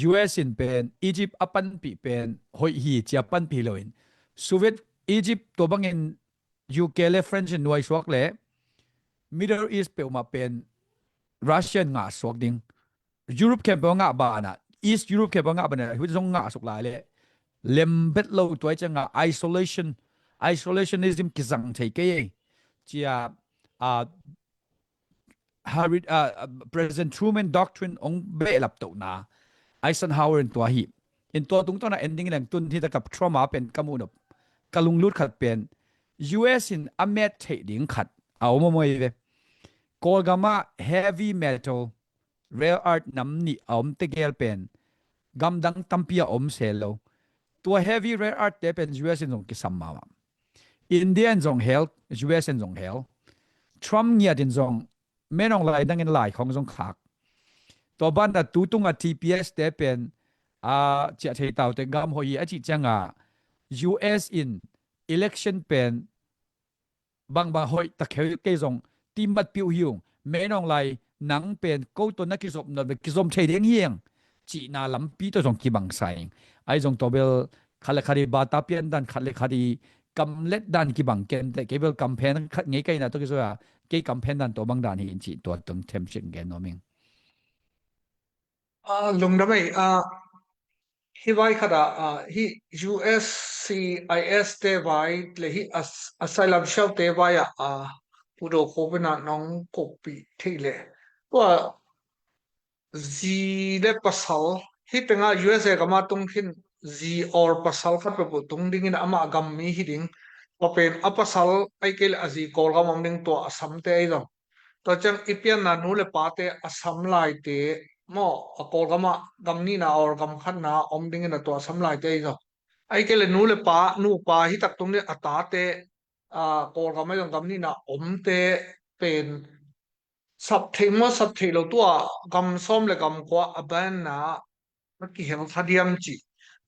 U S in pen Egypt a panpih pen hoih hi cia panpih hi loin Soviet Egypt tua bangin U K le France in nuai suak le Middle East peuhmah pen Russia in ngah suak ding. Europe khempeuh a ngah banah, East Europe khempeuh a ngah banah, hut zong ngah suk lai le lem bet lo tuai cianga isolation, isolationism kizang thei kei ei. Cia, ah, Harry, ah, President Truman Doctrine ong behlap tohna Eisenhower in tua hi. In tua tungtawna ending leng tun hi takap Trump a pen ka muhnop ka lunglut khat pen U S in a met theih ding khat a om a mawi ve. Kawlgama heavy metal rare earth nam nih a om tegel pen gamdang tampi a om sel lo. Tua heavy rare earth te pen U S in zong kisam mahmah. India in zong hel, U S in zong hel. Trump ngiat in zong menong lai dangin lai khong zong khak. Tua banah tu tunga T P S te pen a ciah thei taute gam hoih hi a cih cianga U S in election pen bangbang hoih ta kheu kei zong timat piu hi ung. Menong lai nang pen ko to na kizop na ve kizom thei ding hiang cihna lampi to zong kibang sa ing. Ai zong to bel khat le khat i bata pian dan khat le khat i kamlet dan kibang ken te kei bel kamphen khat ngei kaina to kizua kei kamphen dan to bang dan hi in cih tua tong them sik gen nuam ing. Ah, lungdam ei, ah, hi vai khat ah, ah, hi U S C I S te vai le hi as-, asylum shelter vai ah, ah, Pu Do Khup in ah nong koppih theih leh, tua zi le pasal, hih tengah U S A gamah tung khin zi or pasal khat peuhpeuh tung dingin amah gam mi hi ding. Tua pen a pasal ahih kei leh a zi Kawlgam om ding, tua a samte ahi zong. Tua ciang i pianna nu le pate a sam laite maw, a Kawlgamah gam nihna or gam khatna om dingin a tua a sam laite ahi zong. Ahih kei leh nu le pa, nupa hi tak tung ding a tate, a, Kawlgam ahi zong gam nihna omte pen sap thei maw, sap thei lo, tua gam sawm le gam kua a banna a kihel kha diam cih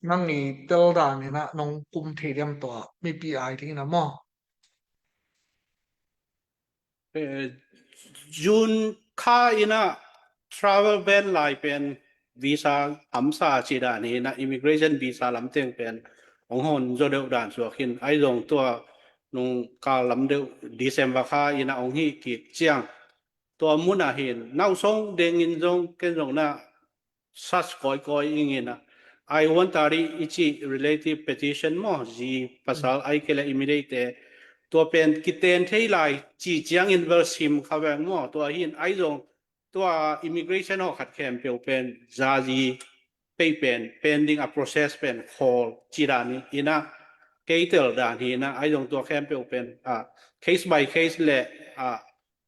nang i tel dan in ah nong kum thei diam, tua mipi ai dingin ah maw? Eh, June kha in ah travel ban lai pen visa hamsa ci dan hi in ah, immigration visa lam teng pen hong hon zaw deuh dan suak hi in, ahi zong tua nung kal lam deuh December kha in ah hong hih kik ciang, tua mun ah hin nau song dengin zong ken zong na search kawikawi ing in ah, I one thirty i cih relative petition maw, zi pasal ahih kei leh immediate te, tua pen kiten thei lai cih ciangin bel sim kha veng maw. Tua hi in ahi zong tua immigration haw khat khempeuh pen zazi pei pen pending a process pen khawl ci dan hi in ah, kei tel dan hi in ah, ahi zong tua khempeuh pen, ah, case by case le, ah,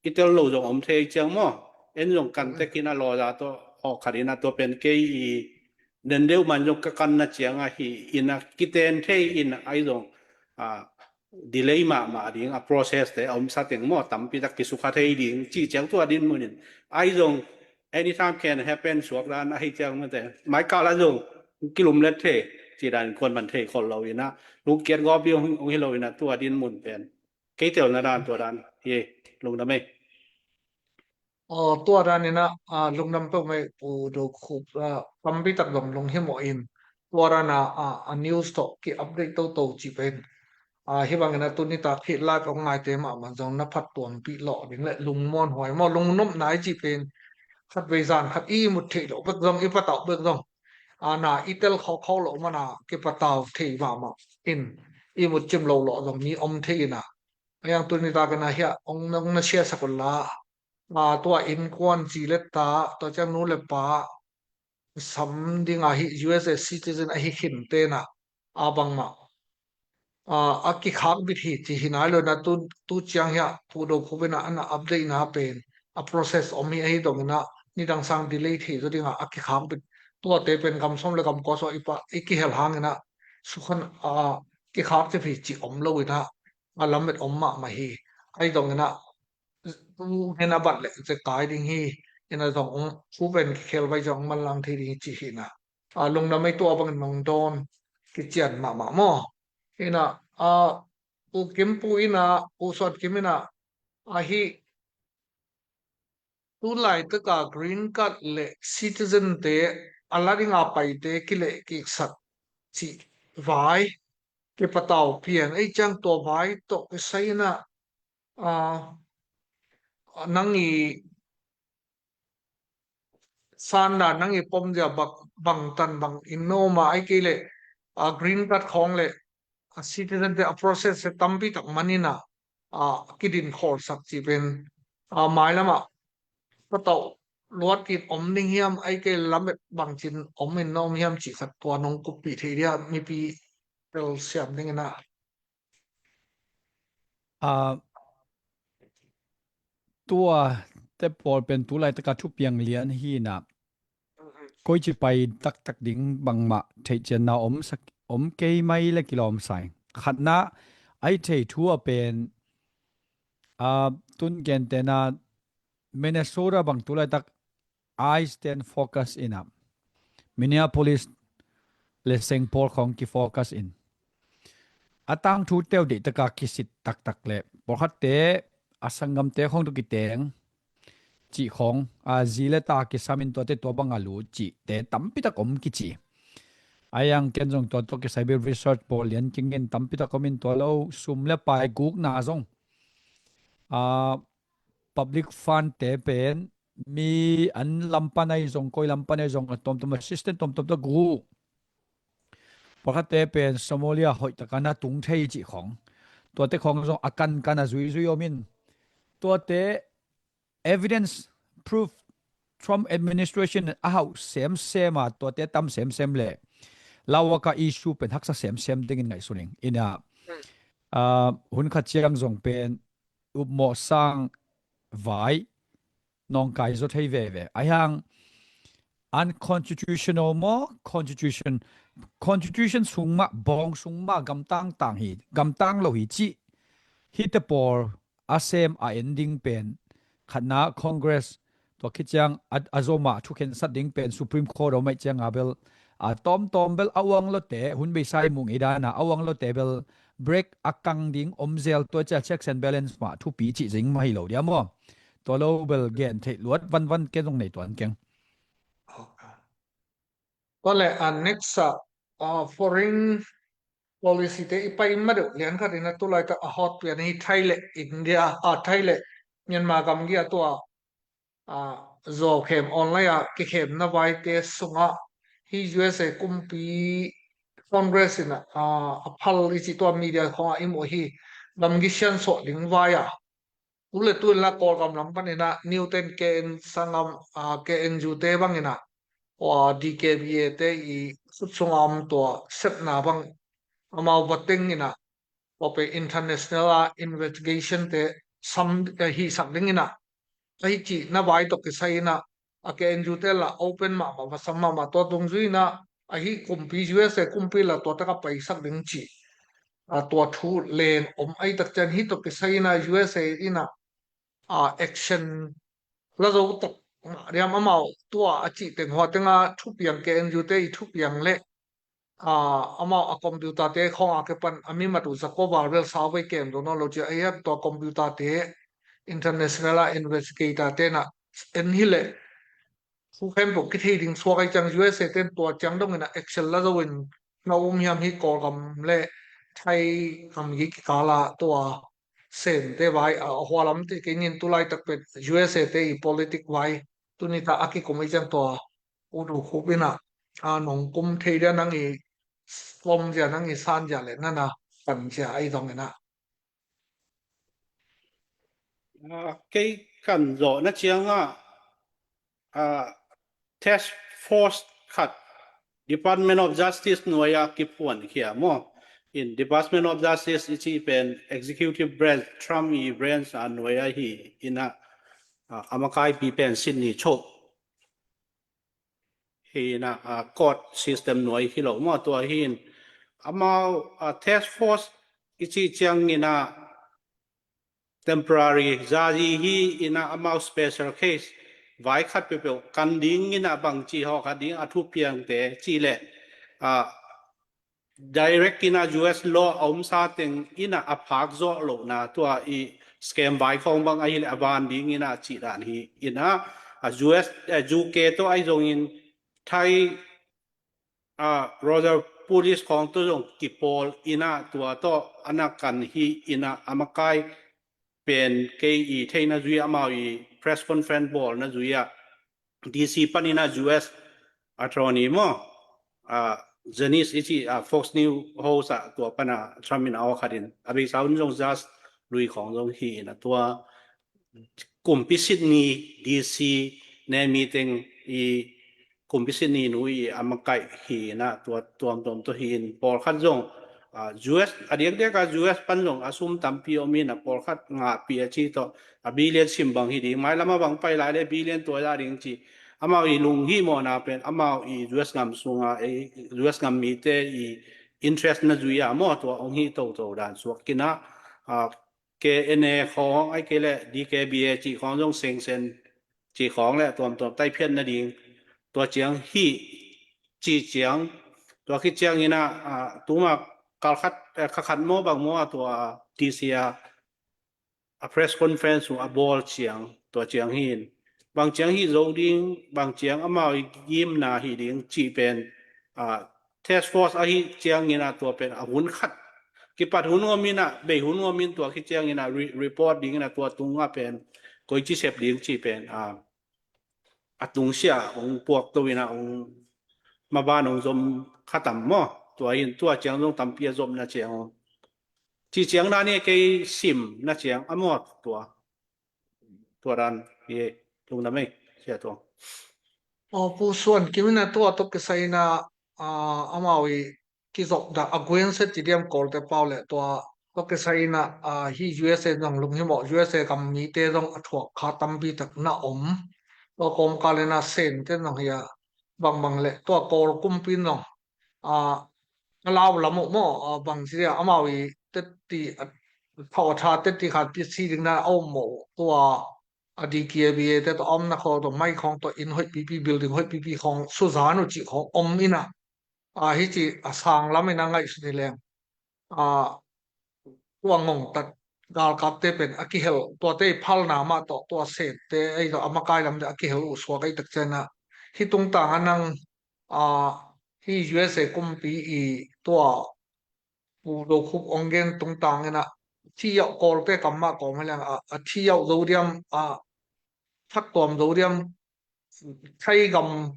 i tel lo zong om thei ciang maw. En zong kan tek in ah, lawyer tawh hawh khat in ah, tua pen kei i nen deuh man zong ka kanna ciang ahi in ah, kiten thei in ah, ahi zong, ah, delay mahmah ding, a process te a om sa teng maw, tampi tak kisukha thei ding cih ciang tua dinmun in, ahi zong anytime can happen suak dan ahi ciang mate, mai kal ah zong kilumlet thei ci dan kuan man thei khol lo in ah, lungkiat gawp ding hong hi lo in ah, tua dinmun pen kei telna dan tua dan hi. Lungdam ei. Aw, tua dan in ah, ah, lungdam peuhmah ei Pu Do Khup, ah, tampi tak zong lunghimawh in, tua dan ah, ah, a news tawh ki-update toto cih pen, ah, hih bangin ah tuni tak hih live hong ngaite mahmah zong na phattuampih lawh ding le lungmuanhuai maw, lungnopna i cih pen khatvei zan khat i mut theih loh bek zong, i patauh bek zong, ah, na i tel khawkhaw loh man ah kipatau thei mahmah in, i mut cim lo lawh zong mi om thei in ah, a yang tuni tak in ah hiah hong, hong na siasak un la, ah, tua innkuan zi le ta, tua ciang nu le pa sam ding ah hih U S A citizen ahi khin te in ah, a bangmah, ah, a kikhak bit hi ci hi nai lo in ah, tu, tu ciang hiah Pu Do Khup in ah ana update na pen a process om hi, ahi zong in ah nidang sang delay thei zaw ding ah a kikhak bit, tuate pen gam sawm le gam kua sawh i pah, i kihel hang in ah sukhan, ah, kikhak cip hi cih om lo in ah, a lamet om mahmah hi. Ahi zong in ah tu gen a bat leh zekai ding hi in ah, zong hong thu pen kikhel vai zong hong manlang thei ding hi ci hi in ah, a, lungdam ei, tua bangin nong dawn kician mahmah maw. In ah, a, Pu Kim Pu in ah, Pu Suan Kim in ah, ahi tu laitak a green card le citizen te a la ding a paite kileh kiksak cih vai kipatau pian ei ciang, tua vai tawh kisai in ah, a, nang i sandan, nang i pom zia bang, bangtan bang in na om a, ahih kei leh, a, green card khawng le, a, citizen te a process te tampi tak man in ah, a, kidin khawlsak cih pen, a, mailam ah patauh luat kik om ding hiam, ahih kei leh lamet bangcin om in na om hiam cih khat tua nong kuppih thei dia, mipi telsiam ding in ah. A, tua te pawl pen tu laitak a thupiang lian hi in ah, koici pai taktak ding bangmah theihcianna om sak, om kei mai le kilawm sa ing. Khatna, a i thei thu a pen, a, tun gentehna Minnesota bang tu laitak ICE ten focus in ah, Minneapolis le Saint Paul khawng kifocus in, a tangthu teuh deihtak a kisit taktak le pawlkhatte a sanggamte khawng tawh kiteng cih khawng, a, zi le ta kisam in tuate tua bang a lut cihte tampi tak om kici. A yang ken zong tua tawh kisai bel research bawl lian keng in, tampi tak om in tua lo, sum le pai gukna zong, a, public fund te pen mi an lam pan ahi zong, koi lam pan ahi zong, a tuamtuam assistant tuamtuam tawh guk. Pawlkhatte pen Somalia hoih tak a na tung thei cih khawng, tuate khawng zong a kankan a zuizui om in, tuate evidence, proof, Trump administration a hauh semsem a, tuate tam semsem le Lawaka issue pen haksa semsem dingin ngaihsun ing. Ina, ah, hun khat ciang zong pen upmawh sang vai nawngkai zaw thei veve. Ahi hang unconstitutional maw, constitution, constitution sung mah, bawng sung mah, gamtang tang hi, gamtang lo hi cih hite pawl a sem a en ding pen khatna Congress, tua khit ciang a, a zom a thukhensat ding pen Supreme Court om aih ciang a bel, a tawmtawm bel a uang lote, hun beisa i mung i dana a uang lote bel break a kang ding om zel, tua cia checks and balance mah thupi cih zing mah hi lo dia maw? Tua lo bel gen theih luat vanvan ken zong nei tuan keng. Tua le a next a, a foreign policy te i pai ma deuh lian khat ina tulai tak a hot pian hi Thai le India, a Thai le Myanmar gam gi a tua, a, zawkhem online a kikhemna vaite sungah hi U S A kumpi Congress ina, a, a phal i ci tua media khong a i muh hi gamgi siansuah ding vai a. Tu le tu in la Kawlgam lam pan ina New Ten K N sangam, a, K N U te bang ina, a, D K B A te i khut sunga om tua sepna bang amau va teng ina, tua pe international a investigation te sam, eh, hi sak ding ina, ahi ci na vai tok kisai ina, a K N U te la open mahmah va sam mahmah tua tung zui ina, ahi kumpi U S A kumpi la tua taka paisak ding ci. A tua thu len om ahi tak cian hi tok kisai ina U S A ina, a, action la zo tak mah diam amau tua a cih teng hua tenga thupiang K N U te i thupiang le, a, amau a computer te khong a ke pan a mi mat uh za ko val bel sau vei kem do nawn lo cia ahi a tua computer te international a investigator te na en hi le thu khempeuh kithei ding suak ahi ciang U S A ten tua ciang dong ina action la zo in na um hiam hi Kawlgam le Thai gam hi kikala tua sem te vai a hua lam te kei nin tulai tak pet U S A te i politic vai tuni ta a kikum ahi ciang tua u du khup ina a nong kum thei dia nang i slom zia nang i san zia le nana kan zia ahi dong ina. Ah, kei kan zawhna ciangah, ah, task force khat Department of Justice nuai-ah kiphuan khia maw? In Department of Justice i cih pen executive branch, Trump i branch a nuai ahi ina, ah, a makaipi pen Sydney Cho hi ina, ah, court system nuai hi lo maw? Tua hi in amau, ah, task force i cih ciang ina temporary zazi hi ina amau special case vai khat peuhpeuh kan ding ina bang ci hawk khat ding a thupiangte ci le, ah, direct ina U S law a omsa teng ina a phak zawh lohna tua i scam vai khawng bang ahi le a van ding ina cih dan hi ina a U S, eh, U K tawh ahi zongin Thai, ah, Royal Police khawng tawh zong kipawl ina tua tawh ana kan hi ina a makai pen kei i theihna zui amau i press conference bawlna zui ah D C pan ina U S attorney maw, ah, Janice i cih, ah, Fox News host ah tua pana Trump in a aw khat in a beisa hun zong judge lui khawng zong hi ina tua kumpi Sydney D C ne mi teng i kumpi Sydney nu i a makaih hi ina tua tuamtuam tawh hi in pawlkhat zong, ah, U S a diakdiak a U S pan zong a sum tampi om ina pawlkhat ngahpi a ci tawh a billion sim bang hi ding mailam a bang pai lai le billion tua la ding ci amau i lunghimawhna pen amau i U S gam sunga, eh, U S gam mite i interest na zui a maw tua ong hi toto dan suak kina, ah, K N A khawng ai kei le D K B A cih khawng zong sengsen cih khawng le tuamtuam taiphiat nading tua ciang hi cih ciang tua khit ciang ina, ah, tuma kalkhat, eh, khakhat maw bang maw a tua D C a a press conference uh a bawl ciang tua ciang hi in bang ciang hi zo ding bang ciang amau i gimna hi ding cih pen, ah, task force ahi ciang ina tua pen a hun khat kipat hun nuam ina bei hun nuam in tua khit ciang ina re-, report ding ina tua tunga pen koici sep ding cih pen, ah, a tungsia hong puakto ina hong maban hong zom khatam maw tua in tua ciang zong tampi a zomna ciang hong ci ciang na ni kei simna ciang a mawt tua Tua dan hi ei. Lungdam ei, Sia Tuang. Aw, Pu Suan Kim in a tua tawh kisai in a, aa, amau i kizop dah a guenset ci diam Kawlte pau le tua tawh kisai in a, aa, hi U S A zong lunghimawh, U S A gam mite zong a thuak kha tampi tak na om. Tua kawmkal in a Sente zong hi a bangbang le tua Kawl kumpi in zong, aa, a lau lam uh maw, aa, bang ci dia amau i tetti, a, thau a tha tetti khat pi si ding na a om maw, tua a D K B A te tawh a omna khawng tawh mai khawng tawh inn hoih pipi, building hoih pipi khawng suzan uh cih khawng om in a, aa, hi ci a sang lam in a ngaihsun hi leng. Aa, tua ngongtat galkapte pen a kihel, tuate i phalna mah tawh tua Sente ei tawh a makai lamte a kihel uh suak ei tak ciang a, hi tungtang a nang, aa, hi U S A kumpi i tua Pu Zo Khup ong gen tungtang in a, thi yauh Kawlte kam mah kawm hi leng a, a thi yauh zo diam, a thak tuam zo diam, Thai gam,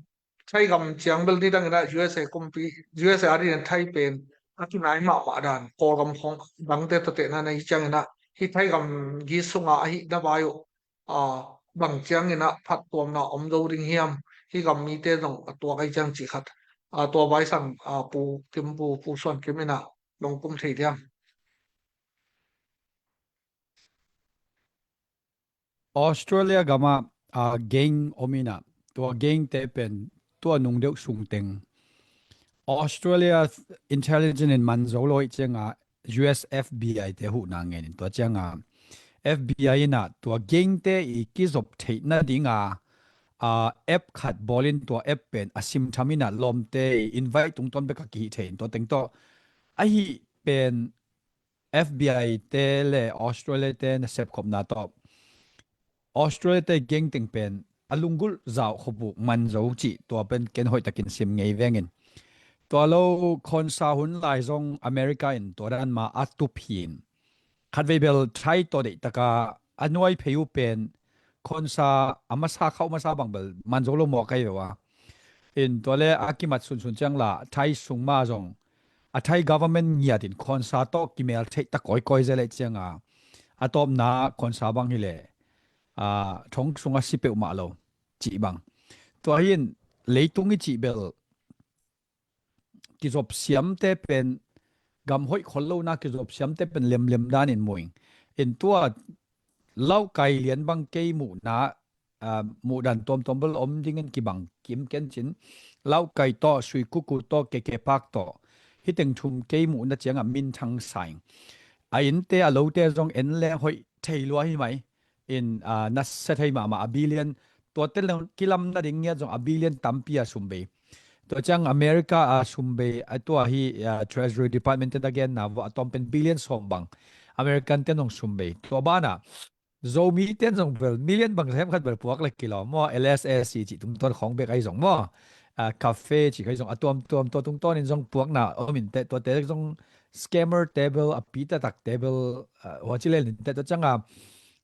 Thai gam ciang bel nidang in a U S A kumpi, U S A a ding in Thai pen a kinai mahmah dan, Kawlgam khawng dangte tawh tehna nei ciang in a, hi Thai gam gi sunga a hih na vai uh, aa, bang ciang in a phattuamna om zo ding hiam, hi gam mite zong a tuak ei ciang cih khat, aa, tua vai sang, aa, Pu Kim, Pu, Pu Suan Kim in a lungkum thei diam? Australia gam ah, aa, gang om in a, tua gangte pen tua nung deuh sung teng Australia intelligence in man zo lo ih ciang a U S F B I te huhna ngen in tua ciang a F B I in a tua gangte i kizop theih nading a, aa, app khat bawl in tua app pen a simtham in a lawmte i invite tungtawn bek a kihih thei in tua teng tawh ahi pen F B I te le Australia te nasep khopna tawh Australia te geng teng pen a lunggulh zau khop uh man zo cih tua pen ken hoih takin sim ngei veng in. Tua lo khawnsa hun lai zong America in tua dan mah a tup hi in. Khatvei bel Thai tawh deih taka a nuai phei uh pen khawnsa a masa khauh masa bang bel man zo lo maw kai ve ua. In tua le a kimat sunsun ciang la Thai sung mah zong a Thai government ngiat in khawnsa tawh kimel theih ta kawikawi zel eh ciang a, a tawpna khawnsa bang hi leh, aa, thong sung a si peuhmah lo cih bang. Tua hi in leitung i cih bel kizop siamte pen gam hoih khol lo na kizop siamte pen lemlem dan in mu ing. In tua Laukai lian bang kei muhna, aa, muhdan tuamtuam bel om dingin kibang kim ken cin. Laukai tawh, Suikuku tawh, K K Park tawh. Hiteng thum kei muhna ciangah minthang sa ing. A innte a lote zong en leng hoih thei lua hi mai. In, aa, nasia thei mahmah a billion. Tuate leng kilamna ding ngiat zong a billion tampi a sum bei. Tua ciang America a sum bei, a tua hi, aa, Treasury Department te na genna vua a tawm pen billion sawm bang American ten zong sum bei. Tua banah Zomi ten zong bel million bang hem khat bel puak le kilawm maw, L S S cih tungtawn khawng bek ahi zong maw, aa, cafe cih kha ahi zong a tuamtuam tua tungtawnin zong puakna om in teh, tuate zong scammer te bel a pi taktak te bel, aa, hua ci lel in teh, tua ciang a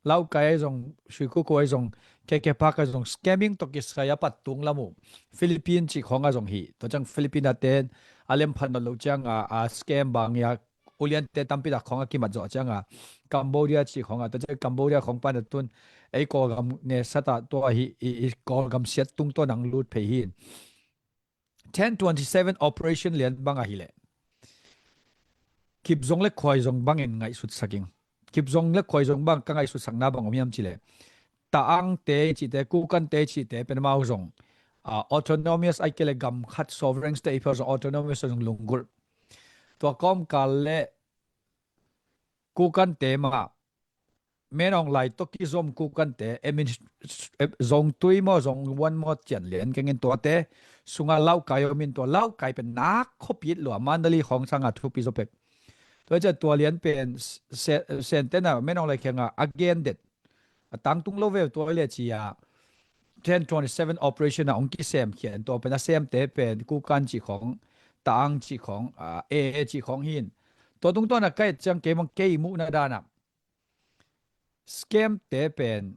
Laukai ahi zong, Suikuku ahi zong, K K Park ahi zong, scamming tawh kisai a pat tung lam uh Philippine cih khawng a zong hi. Tua ciang Philippine a ten a lem phat nawn loh ciang a, a scam bang hi a, uliante tampi tak khawng a kimat zawh ciang a, Cambodia cih khawng a, tua ciang Cambodia khawng pan a tun ei Kawlgam ne sat a tua hi, i, i Kawlgam siat tungtawn ang lut phei hi. Ten twenty seven operation lian bang ahi leh Kipzong le Khuaizong bangin ngaihsutsak ing. Kipzong le Khuaizong bang ka ngaihsutsakna bang om hiam ci leh Taang te i cihte, Kukan te i cihte pen amau zong, ah, autonomous ai ke le gam khat sovereign state i phel zong autonomous zong lunggulh. Tua kawmkal le Kukan te mah Menawng lai tawh kizom Kukan te, emin, zong tui maw, zong wan maw cian lian kengin tuate sunga Laukai om in tua Laukai pen nak khuapit lua, Mandalay khawng sanga thupi zaw pek. Tua ciah tua lian pen se-, Sentena Menawng lai khenga a gen det. A tangtung lo ve tua le cia ten twenty seven operation a ong kisem khian tua pen a semte pen Kukan cih khawng, Taang cih khawng, ah, A A cih khawng hin. Tua tungtawn a ka et ciang kei mang kei muhna dana scam te pen,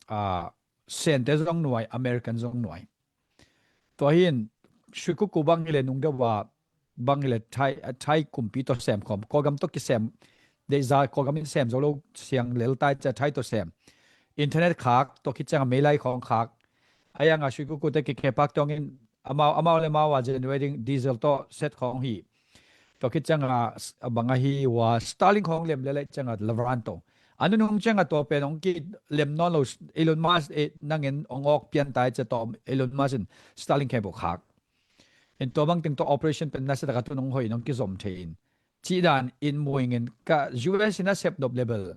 ah, Sente zong nuai, American zong nuai. Tua hin Suikuku bang hi le nung deuh a bang hi le Thai, Thai kumpi tawh sem khawm, Kawlgam tawh kisem, deihza Kawlgam in sem zo lo siang lel tai cia Thai tawh sem. internet khak, tua khit ciangah meilai khawng khak. Ahi hangah Sui Kuku te K K Park tawngin amau, amau le amau a generating diesel tawh set khawng hi. Tua khit ciangah a bang ahi ua Starlink khawng lem lelai ciangah Lavrant tawh. A nunung ciangah tua pen hong kilem nawn lo, Elon Musk, eh, nangin hong awk pian tai cia tawh Elon Musk in Starlink khawng khak. In tua bang teng tawh operation pen nasia taka tun hong hoih in hong kizom thei in. Cih dan in muingin ka U S in a sep nop level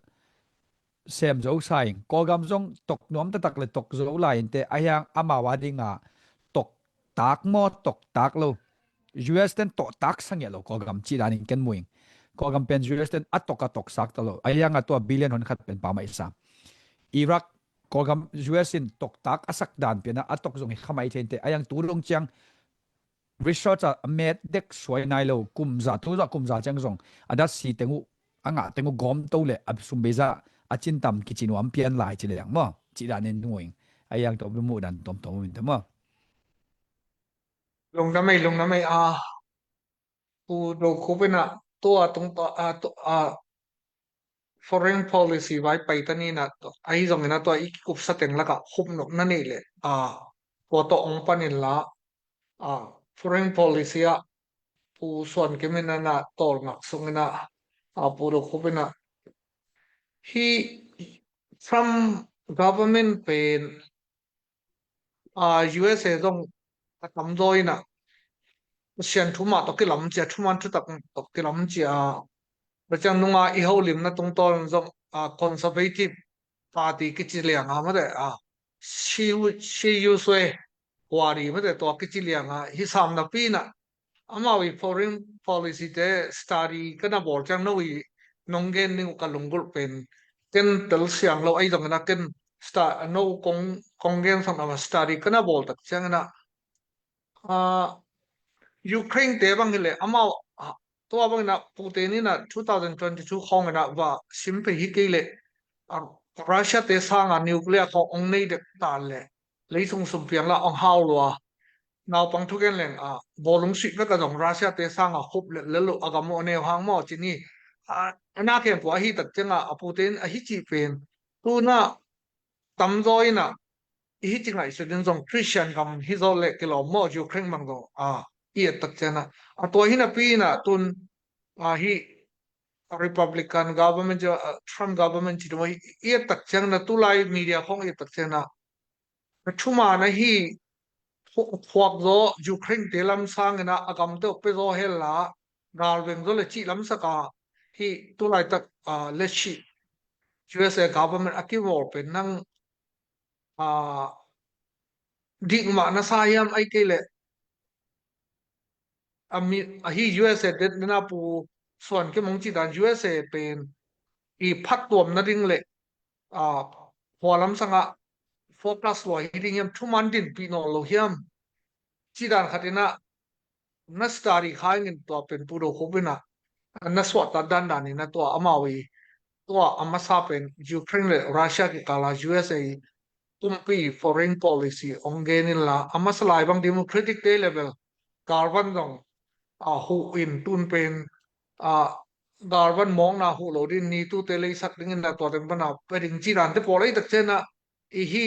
sem zo sa ing. Kawlgam zong tok nuam taktak le tok zo lai in te ahi hang amau a dinga tok tak maw tok tak lo. U S ten tawh tak sa ngiat lo Kawlgam cih dan in ken muing. Kawlgam pen U S ten a tok a tok sak ta lo. Ahi hang a tua billion hon khat pen pamah i sa. Iraq Kawlgam U S in toktak a sak dan pianah a tok zong hi khamai thei in te. Ahi hang tu dong ciang research a met dek suai nai lo, kum za, tu za kum za ciang zong a dat si teng uh, a ngah teng uh gawm to le a sum bei za a cin tam kici nuam pian lai ci leng maw? Cih dan in ngui. Ahi hang tawh muh dan tawmtawm um in te maw? Lungdam ei, lungdam ei a. Pu Do Khup in a tua tung tua a, tua a foreign policy vai pai ta ni na tua, ahi zongin a tua i kikupsa teng lakah khupnop na neih leh a, tua tawh ong pan inla a, foreign policy ah Pu Suan Kim in a na tawlngak sungin a, a Pu Do Khup in a hi Trump government pen a, U S A zong a tamzaw in a Pasian thu mah tawh kilam cia, thuman thutak tawh kilam cia. Tua ciang nunga i holimna tungtawn zong a, Conservative Party kici lianga mate a, Shi Shi Yu Sue Huari mate tua kici lianga hi sam napi in a amau i foreign policy te study ka na bawl ciang no i nong gen ding uh ka lunggulh pen ken tel siang lo ahi zongin a ken sta no kong kong gen sang na study ka na bawl tak ciangin a, ah, Ukraine te bang hileh amau, ah, tua bangin a Putin in a two thousand twenty-two khawngin a va sim pei hi kei leh, ah, Russia te sanga nuclear khawng ong nei dek ta leh leisung sumpiang la ong hau lua. Naupang thugen leng a bawlung suih vek a zong Russia te sanga khup lel lel uh a gam uh a neu hang maw ci ni. A, a na khempua ahi tak cianga a Putin ahi cih pen tuna tamzaw in a i hi ci ngaihsut in zong Christian gam hi zaw leh kilawm maw Ukraine bang zaw a i et tak cianga a tua hi napi in a tun a hi Republican government ci, a, Trump government ci duma i et tak ciangin a tulai media khawng i et tak ciangin a a thuman ahi phu-, phuak zaw Ukraine te lam sangin a a gamte uh pia zaw hel la galveng zaw le cih lamsaka hi tulaitak, ah, leshi U S A government a kivawl pen nang, ah, dik mah na sa hiam ai kei leh a mi, a hi U S A det nena Pu Suan Kim hong cih dan U S A pen i phattuam nading le, a, hua lam sangah focus lua hi ding hiam, thuman dinpih nawn lo hiam? Cih dan khat inah na study kha ingin tua pen Pu Do Khup inah na suahtak dandan inah tua amau i tua a masa pen Ukraine le Russia kikala U S A i kumpi foreign policy ong gen inla a masa lai bang democratic te level galvan zong a huh in tun pen a galvan mawkna huh lo ding ni tute leisak dingin na tua teng pana pe ding ci dan te pawl ei tak cianah i hi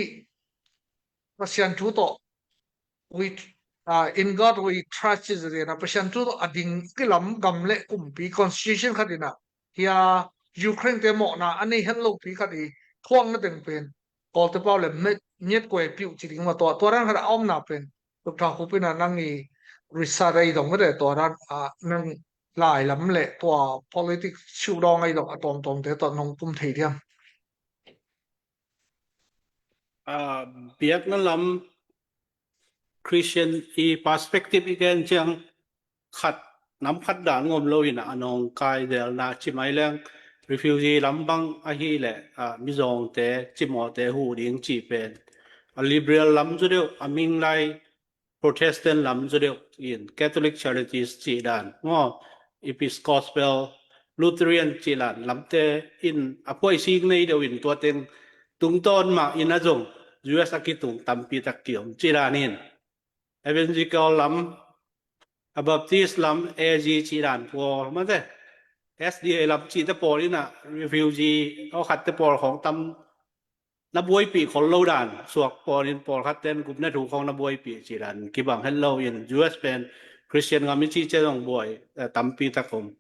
Pasian thu tawh we, uh, in God we trust ci zena Pasian thu tawh a ding kilam gam le kumpi constitution khat inah hia Ukraine te mawhna a nei het lopi khat i thuakna teng pen Kawlte pau le miat kuai piuh ci ding ma tua tua dan khat a omna pen Doctor Khup inah nang i research a i dong mete tua dan a nang lai lam le tua politics siu dawng a i dong a tawmtawmte tua nong pum thei diam? A, biakna lam Christian i perspective i gen ciang khat nam khat dan ngom lo in a nong kai delna ci mai leng refugee lam bang ahi le, a, mizawngte cimawhte huh ding ci pen a liberal lam zu deuh a ming lai Protestant lam zu deuh in Catholic Charities cih dan maw, Episcopal, Lutheran cih dan lamte in a phuaisik nei deuh in tua teng tungtawn mah in a zong U S a kitung tampi tak kiom cih dan in Evangelical lam, a Baptist lam, A G cih dan pawl mate, S D A lam cihte pawl inah refugee aw khatte pawl khawng tam na buaipih khol lo dan suak pawl in, pawlkhat ten gupna thu khawng na buaipih cih dan kibang het lo in, U S pen Christian ngam i cih ciang zong buai, eh, tampi tak om.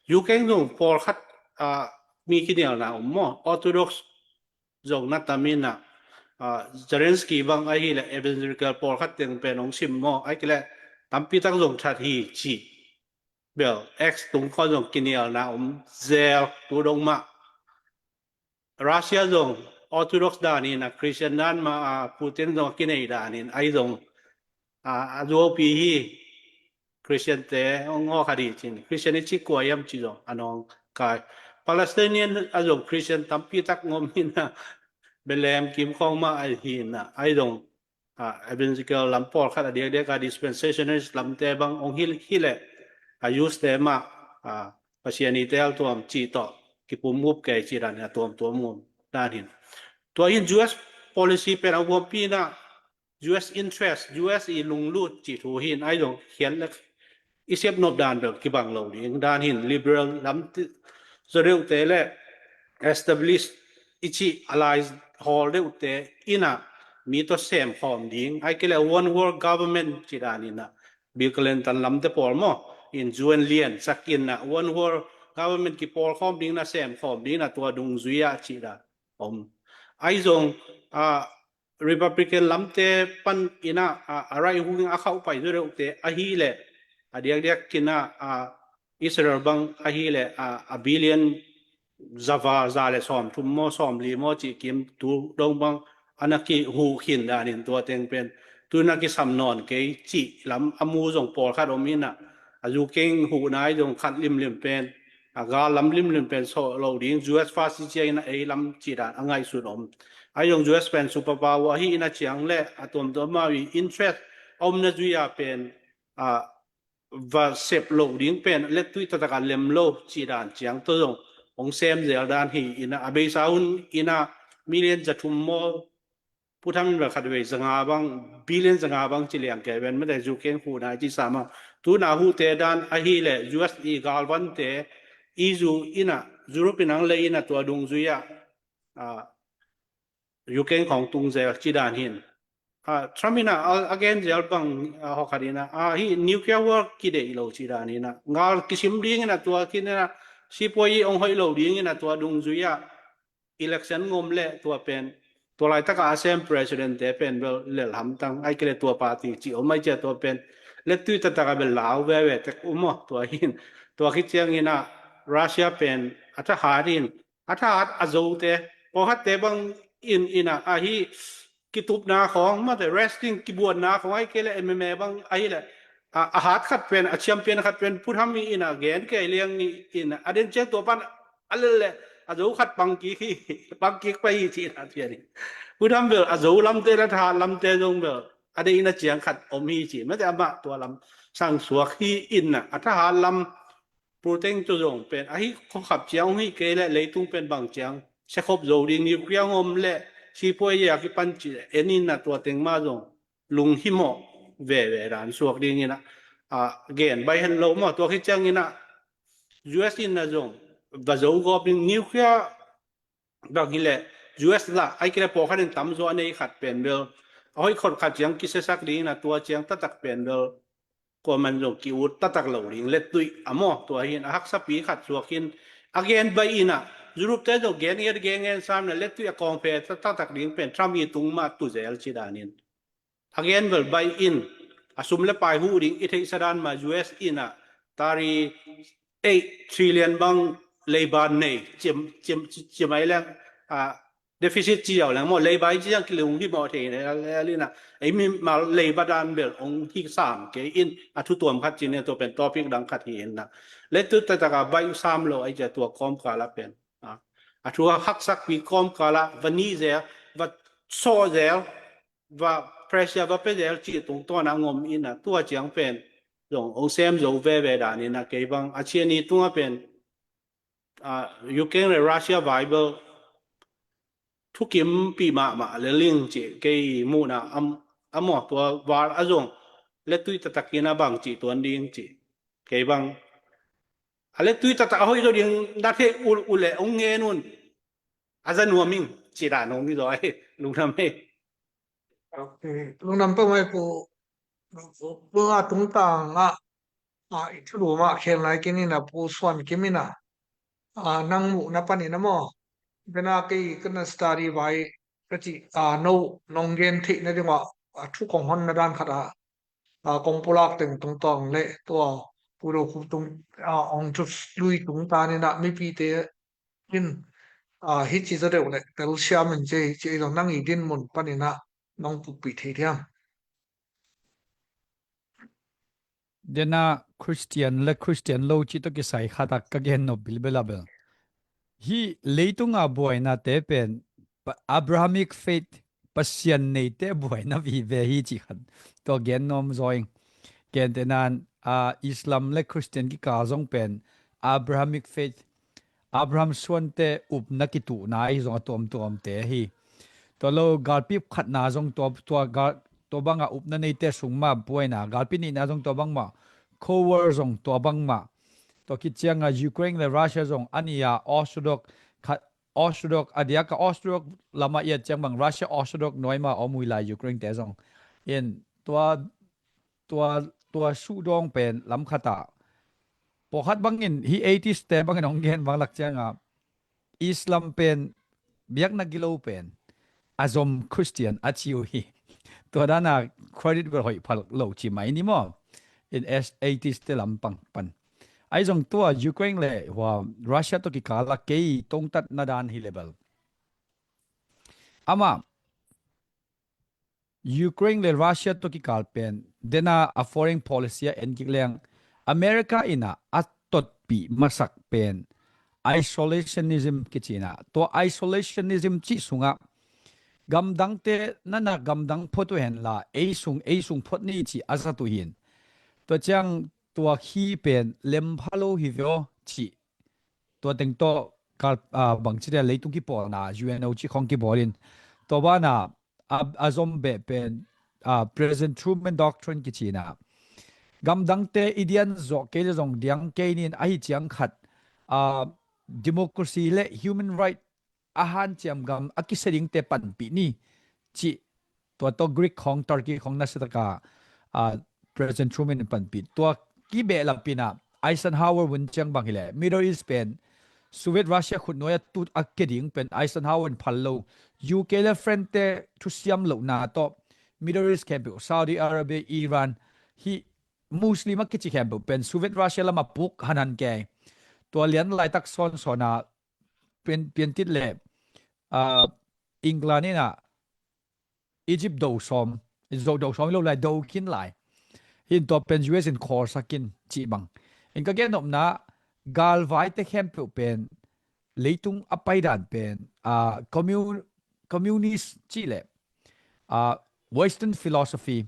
Ukraine zong pawlkhat, ah, mi kinialna om maw, Orthodox zong na tam in ah, ah, Zelensky bang ahih leh evangelical pawlkhat teng pen hong sim maw, ahih kei leh tampi tak zong that hi cih bel X tung khawng zong kinialna om zel tu dong mah. Russia zong Orthodox dan in ah, Christian dan mah, ah, Putin zong a kinei dan in, ahi zong, ah, a zuaupi hi, Christian te hong aw kha ding cin, Christian i cih kua hiam cih zong a nawng kai. Palestinian ah zong Christian tampi tak ngom hi in ah, Bethlehem kim khawng mah ahi in ah, ahi zong, ah, evangelical lam pawlkhat, a diakdiak a dispensationalist lamte bang hong hi, hi leh, a Jews te mah, ah, Pasian i tel tuam cih tawh kipum up kei cih dan in a tuamtuam ngom dan hi in. Tua hi in U S policy pen a huampi in ah, U S interest, U S i lunglut cih thu hi in, ahi zong khiat leh i sep nop dan bel kibang lo ding dan hi in, liberal lam zaw deuhte leh established i cih alliance hawl deuhte in ah mi tawh sem khawm ding, ahih kei leh one world government cih dan in ah, Bill Clinton lamte pawl maw, in U N lian sak in ah one world government kipawl khawm ding in ah, sem khawm ding in ah, tua dungzui ah cih dan om. Ahi zong, ah, Republican lamte pan in ah, ah, a right wing a khauh pai zaw deuhte ahih leh, a diakdiak in ah, ah, Israel bang ahih leh, ah, a billion za val, za leh sawmthum maw, sawmli maw cih kim tu dong bang a na kihuh khin dan in, tua teng pen tu in ah kisam nawn kei cih lam a mu zong pawlkhat om in ah, a Ukraine huhna i zong khat limlim pen, a gal lam limlim pen sawh lo ding, U S first i cih ciangin ah ei lam cih dan a ngaihsut om. Ahi zong U S pen superpower ahi in ah ciang leh a tuamtuam mah i interest a omna zui ah pen, ah, va sep loh ding pen lettui taktak a lem lo cih dan ciang tawh zong hong sem zel dan hi in ah, a beisa hun in ah million za thum maw, Pu Tham in bel khatvei za nga bang, billion za nga bang ci liang kei ven, mate Ukraine huhna i cih sam a. Tu in ah huhte dan ahih leh U S i galvante i zu in ah, Europe in hong lei in ah, tua dungzui ah, ah, Ukraine khawng tung zel cih dan hi in. Ah, Trump in ah a, a gen zel bang, ah, hawkhat in ah, ah, hih nuclear war kideih lo cih dan hi in ah, ngal kisim ding in ah, tua khin in ah sipuai i hong hoih lo ding in ah, tua dungzui ah election ngom leh tua pen, tua laitak a a sem president te pen bel lel hamtang, ahih kei leh tua party cih om, ahih ciang tua pen lettui taktak a bel lau veve tek uh maw, tua hi in. Tua khit ciangin ah Russia pen a thahat in, a thahat a zote, pawlkhatte bang in, in ah, ahi kitupna khawng, mate wrestling kibuanna khawng, ahih kei leh M M A bang ahih leh, a, a hat khat pen, a champion khat pen Pu Tham in ah gen kei liang in ah, a den ciang tua pan a lel leh a zo khat pang kik hi, pang kik pah hi cih in ah, cian hi. Pu Tham bel a zo lamte leh a thahat lamte zong bel a deihna ciang khat om hi cih, mate amah tua lam sang suak hi in ah, a thahat lam Putin tawh zong pen ahi, khuakhap ciang hong hih kei leh leitung pen bang ciang siakhop zo ding, nuclear ngom leh sipuai a kipan cih en in ah, tua teng mah zong lunghimawh veve dan suak ding in ah, ah, gen baih het lo maw. Tua khit ciangin ah U S in ah zong va zo gawp ding, nuclear bang hi leh U S lah, ahih kei leh pawlkhat in tamzaw a nei khat pen bel a hoih khol khat ciang kisiasak ding in ah, tua ciang taktak pen bel kuaman zong ki-ut taktak lo ding, lettui a maw, tua hi in a haksapi khat suak hi in, a gen baih in ah, Europe te zong gen ngiat gen ngen sam in ah, lettui a kawng phe taktak ding pen Trump i tung mah tu zel cih dan in. A gen bel baih in, a sum leh pai huh ding i theihsa dan mah U S in ah tari eight trillion bang leiba nei, cim, cim, cim ai leng, ah, deficit ci ziau leng maw, leiba i ci ziang kilunghimawh thei lel in ah, ei mimal leiba dan bel hong hi sam kei in, a thu tuam khat ci in, tua pen topic dang khat hi in ah. Lettui taktak a baih sam lo ahih ciang tua kawmkal ah pen, ah, a thu haksakpi kawmkal ah va nih zel, va sawh zel, va pressure va pia zel cih tungtawn ah ngom in ah, tua ciang pen zong hong sem zo veve dan in ah, kei bang a cian i tung ah pen, ah, Ukraine leh Russia vai bel thukimpih mahmah lel ing cih kei muhna a, a maw, tua val ah zong lettui taktak in ah bang cih tuan ding cih, kei bang a lettui taktak a hoih zaw ding na theih uh leh hong ngen un, a za nuam ing. Ci dan om hi zaw, lungdam hi. Lungdam peuhmah hi Pu. Pu a tungtang ah, a, i thulu mah khen lai kei ni na, Pu Suan Kim in a, a, nang muhna panin a maw, bena kei ka na study vai ka cih, a, no nong gen theihna ding ah, a, thu kong honna dan khat ah, a, kong pulak teng tungtang le tua Pu Do Khup tung, a, Aung Kyaw Htet lui tungtawn in a mipite in, a, hih ci zaw deuh le telsiam in ci, ci ei zong nang i dinmun panin a nong pukpih thei diam? Dena Christian le Christian lo cih tawh kisai khat ah ka gen nop bilbel a bel, hih leitunga buainate pen Pa-, Abrahamic faith, Pasian neite buaina vive hi cih khat tua gen nuam zaw ing. Gentehna in, a, Islam le Christian kikal zong pen Abrahamic faith, Abraham suante upna kituhna ahi zong a tuamtuamte hi. Tua lo galpi khatna zong tua, tua gal, tua banga upna neite sung mah buaina, galpi nihna zong tua bangmah, Cold War zong tua bangmah. Tua khit cianga Ukraine le Russia zong a nih a Orthodox khat, Orthodox a diaka Orthodox lama i et ciang bang Russia Orthodox nuai mah om uh hi lai, Ukraine te zong. In tua, tua, tua suhdawng pen lam khat ah pawlkhat bangin hih atheist te bangin hong gen bang lak cianga Islam pen biakna gilo pen a zom Christian a ci uh hi. Tua dana credit bel hoih pha lo ci mai ni maw. In atheist te lampang pan. Ahi zong tua Ukraine le hua Russia tawh kikal a kei tongtatna dan hi le bel, amah Ukraine le Russia tawh kikal pen dena a foreign policy a en kik leng America in a a totpih masak pen isolationism kici in a, tua isolationism cih sungah gamdangte nana gamdang phot uh henla ei sung, ei sung phot ni cih a zat uh hin. Tua ciang tua khi pen lempha lo hi veo cih tua teng tawh kal, ah, bangci dia leitung kipawlna U N O cih khawng kibawl in tua bana a, a zom beh pen, ah, President Truman Doctrine kici in a, gamdangte i dian zawh kei le zong diang kei ni in, ahi ciang khat, ah, democracy le human right a hanciam gam a kisia dingte panpih ni cih tua tawh Greek khawng, Turkey khawng nasia taka, ah, President Truman in panpih. Tua kibehlap in a Eisenhower vun ciang bang hi le Middle East pen Soviet Russia khutnuai a tut a kia ding pen Eisenhower in phal lo. U K le France te thusiam lohna tawh Middle East khempeuh, Saudi Arabia, Iran, hih Muslim a kici khempeuh pen Soviet Russia lama puk hanhan kei. Tua lian laitak sawnsawn a pian, piantit le, ah, England in a Egypt do sawm, zo do sawm lo lai, do khin lai. Hin tua pen U S in khawlsak in cih bang. In ka gen nopna, galvaite khempeuh pen leitung a paidan pen, ah, commun-, communist cih le, ah, Western philosophy,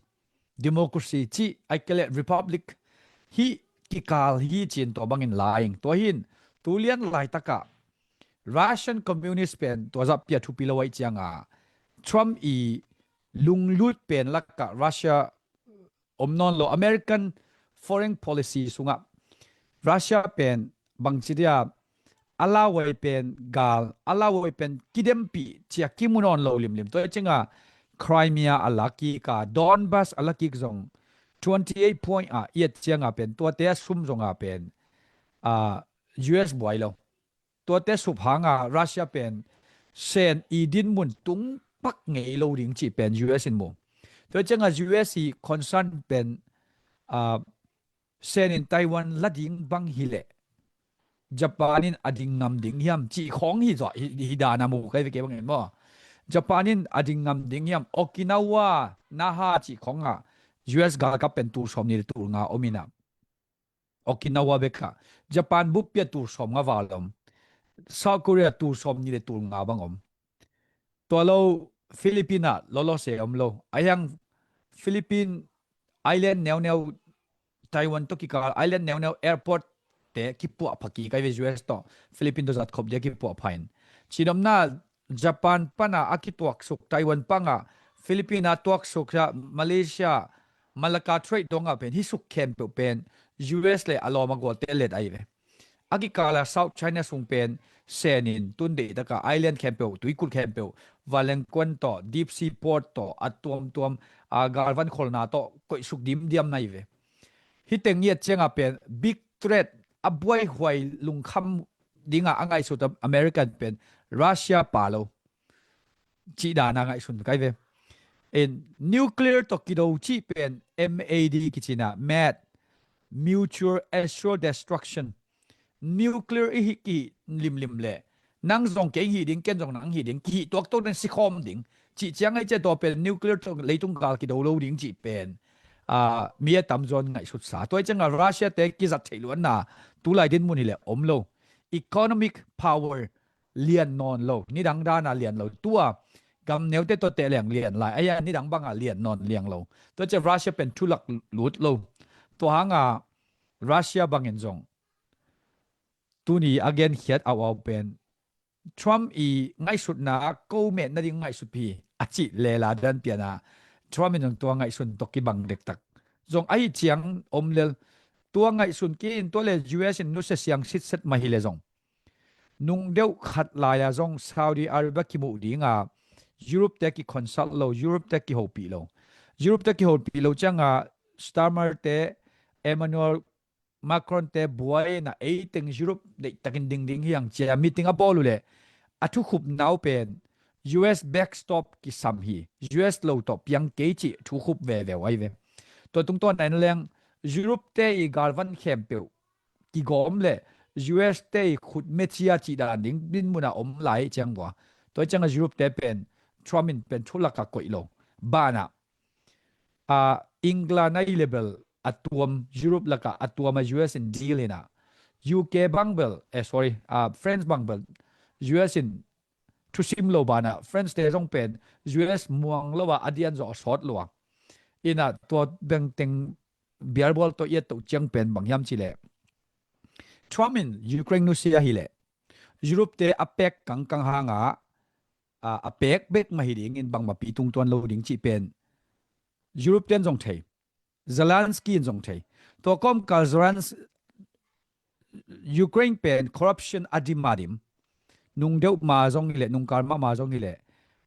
democracy cih, ai ke le republic hih kikal hi cin tua bangin la ing. Tua hin, tu lian laitakah Russian communist pen tua zah pia thupi lo aih cianga Trump i lunglut pen lakah Russia om nawn lo. American foreign policy sungah Russia pen bangci dia a lauhuai pen gal, a lauhuai pen kidempih cia kimu nawn lo limlim. Tua cianga Crimea a la kik a, Donbas a la kik zong twenty-eight point a i et cianga pen tuate a sum zonga pen, ah, U S buai lo. Tuate sup hanga Russia pen Sen i dinmun tung pak ngei lo ding cih pen U S in mu. Tua cianga U S i concern pen, ah, Sen in Taiwan la ding bang hileh Japan in a ding ngam ding hiam cih khawng hi zawh, hi, hi dana mu kai ve kei bangin maw. Japan in a ding ngam ding hiam, Okinawa, Naha cih khawngah U S galkap pen tul sawm ni le tul nga om inah. Okinawa bekah Japan bup pia tul sawm nga val om. South Korea tul sawm ni le tul nga bang om. Tua lo Philippine ah lolo se om lo. Ahiang Philippine island neuneu, Taiwan tawh kikal island neuneu airport te kipuah pha kik ai ve U S tawh. Philippine tawh zat khop dia kipuah pha in. Cinomna Japan pana a kituaksuk, Taiwan panga Philippine a tuaksuk, Malaysia, Malacca Strait dongah pen hih suk khempeuh pen U S le a lawm a gualte let ahi ve. A kikala South China sung pen senin tun deihtaka island khempeuh, tuikulh khempeuh, Valenquan tawh, deep sea port tawh, a tuamtuam, a galvan kholna tawh koihsuk dimdiam na hi ve. Hih teng i et cianga pen big threat, a buaihuai lungkham dinga a ngaihsut American pen Russia pa lo. Cih dana ngaihsun kai ve. In nuclear tawh kido cih pen M A D kicina, mad, mutual assured destruction. Nuclear i hih kihih limlim leh nang zong kei hih ding, ken zong nang hih ding, kihih tuaktuak ding, sikhawm ding. Cih ciang ahi ciah tua pen nuclear tawh leitung gal kido lo ding cih pen, ah, mi a tamzaw in ngaihsutsa. Tua hi cianga Russia te kizat theih luatna tulai dinmun hileh om lo. Economic power lian nawn lo, nidang dana lian lo. Tua gam neute tawh tehleng lian lai, ahi a nidang banga lian nawn liang lo. Tua ciah Russia pen thulak lut lo. Tua hanga Russia bangin zong tuni a genkhiat auau pen Trump i ngaihsutna ko met nading ngaihsut hi a cih lela dan piana Trump in zong tua ngaihsun tawh kibang dektak zong ahi ciang om lel. Tua ngaihsun kei in tua le U S in nusia siang sitset mah hileh zong nung deuh khat lai-a zong Saudi Arabia kimuh dinga Europe te kiconsult lo, Europe te kihopih lo. Europe te kihopih lo cianga Starmer te, Emmanuel Macron te buaina eiteng Europe deihtakin dingding hiang cia meeting a bawl uhleh a thukhupna uh pen U S backstop kisam hi, U S lo tawh piang kei cih thukhup veve uh ahi ve. Tua tungtawn a en leng Europe te i galvan khempeuh kigawm le U S te i khut mecia cih dan ding dinmuna om lai ciang vua. Tua cianga Europe te pen Trump in pen thulaka koih lo. Banah, a, England a i le bel a tuam, Europe laka a tuam a U S in deal hina. U K bang bel, eh, sorry, a, France bang bel U S in thusim lo banah France te zong pen U S muang lo a, a dian zawh a sawt lo a. Ina tua bengteng bialbual tawh i et toh ciang pen bang hiam cileh Trump in Ukraine nusia hileh Europe te a pek kangkang hanga, a, a pek bek mah hi dingin bangmah pi tungtuan lo ding cih pen Europe ten zong thei, Zelensky in zong thei. Tua kawmkal Zelens-, Ukraine pen corruption a dim a dim. Nung deuh ma zong hileh, nungkal mahmah zong hileh,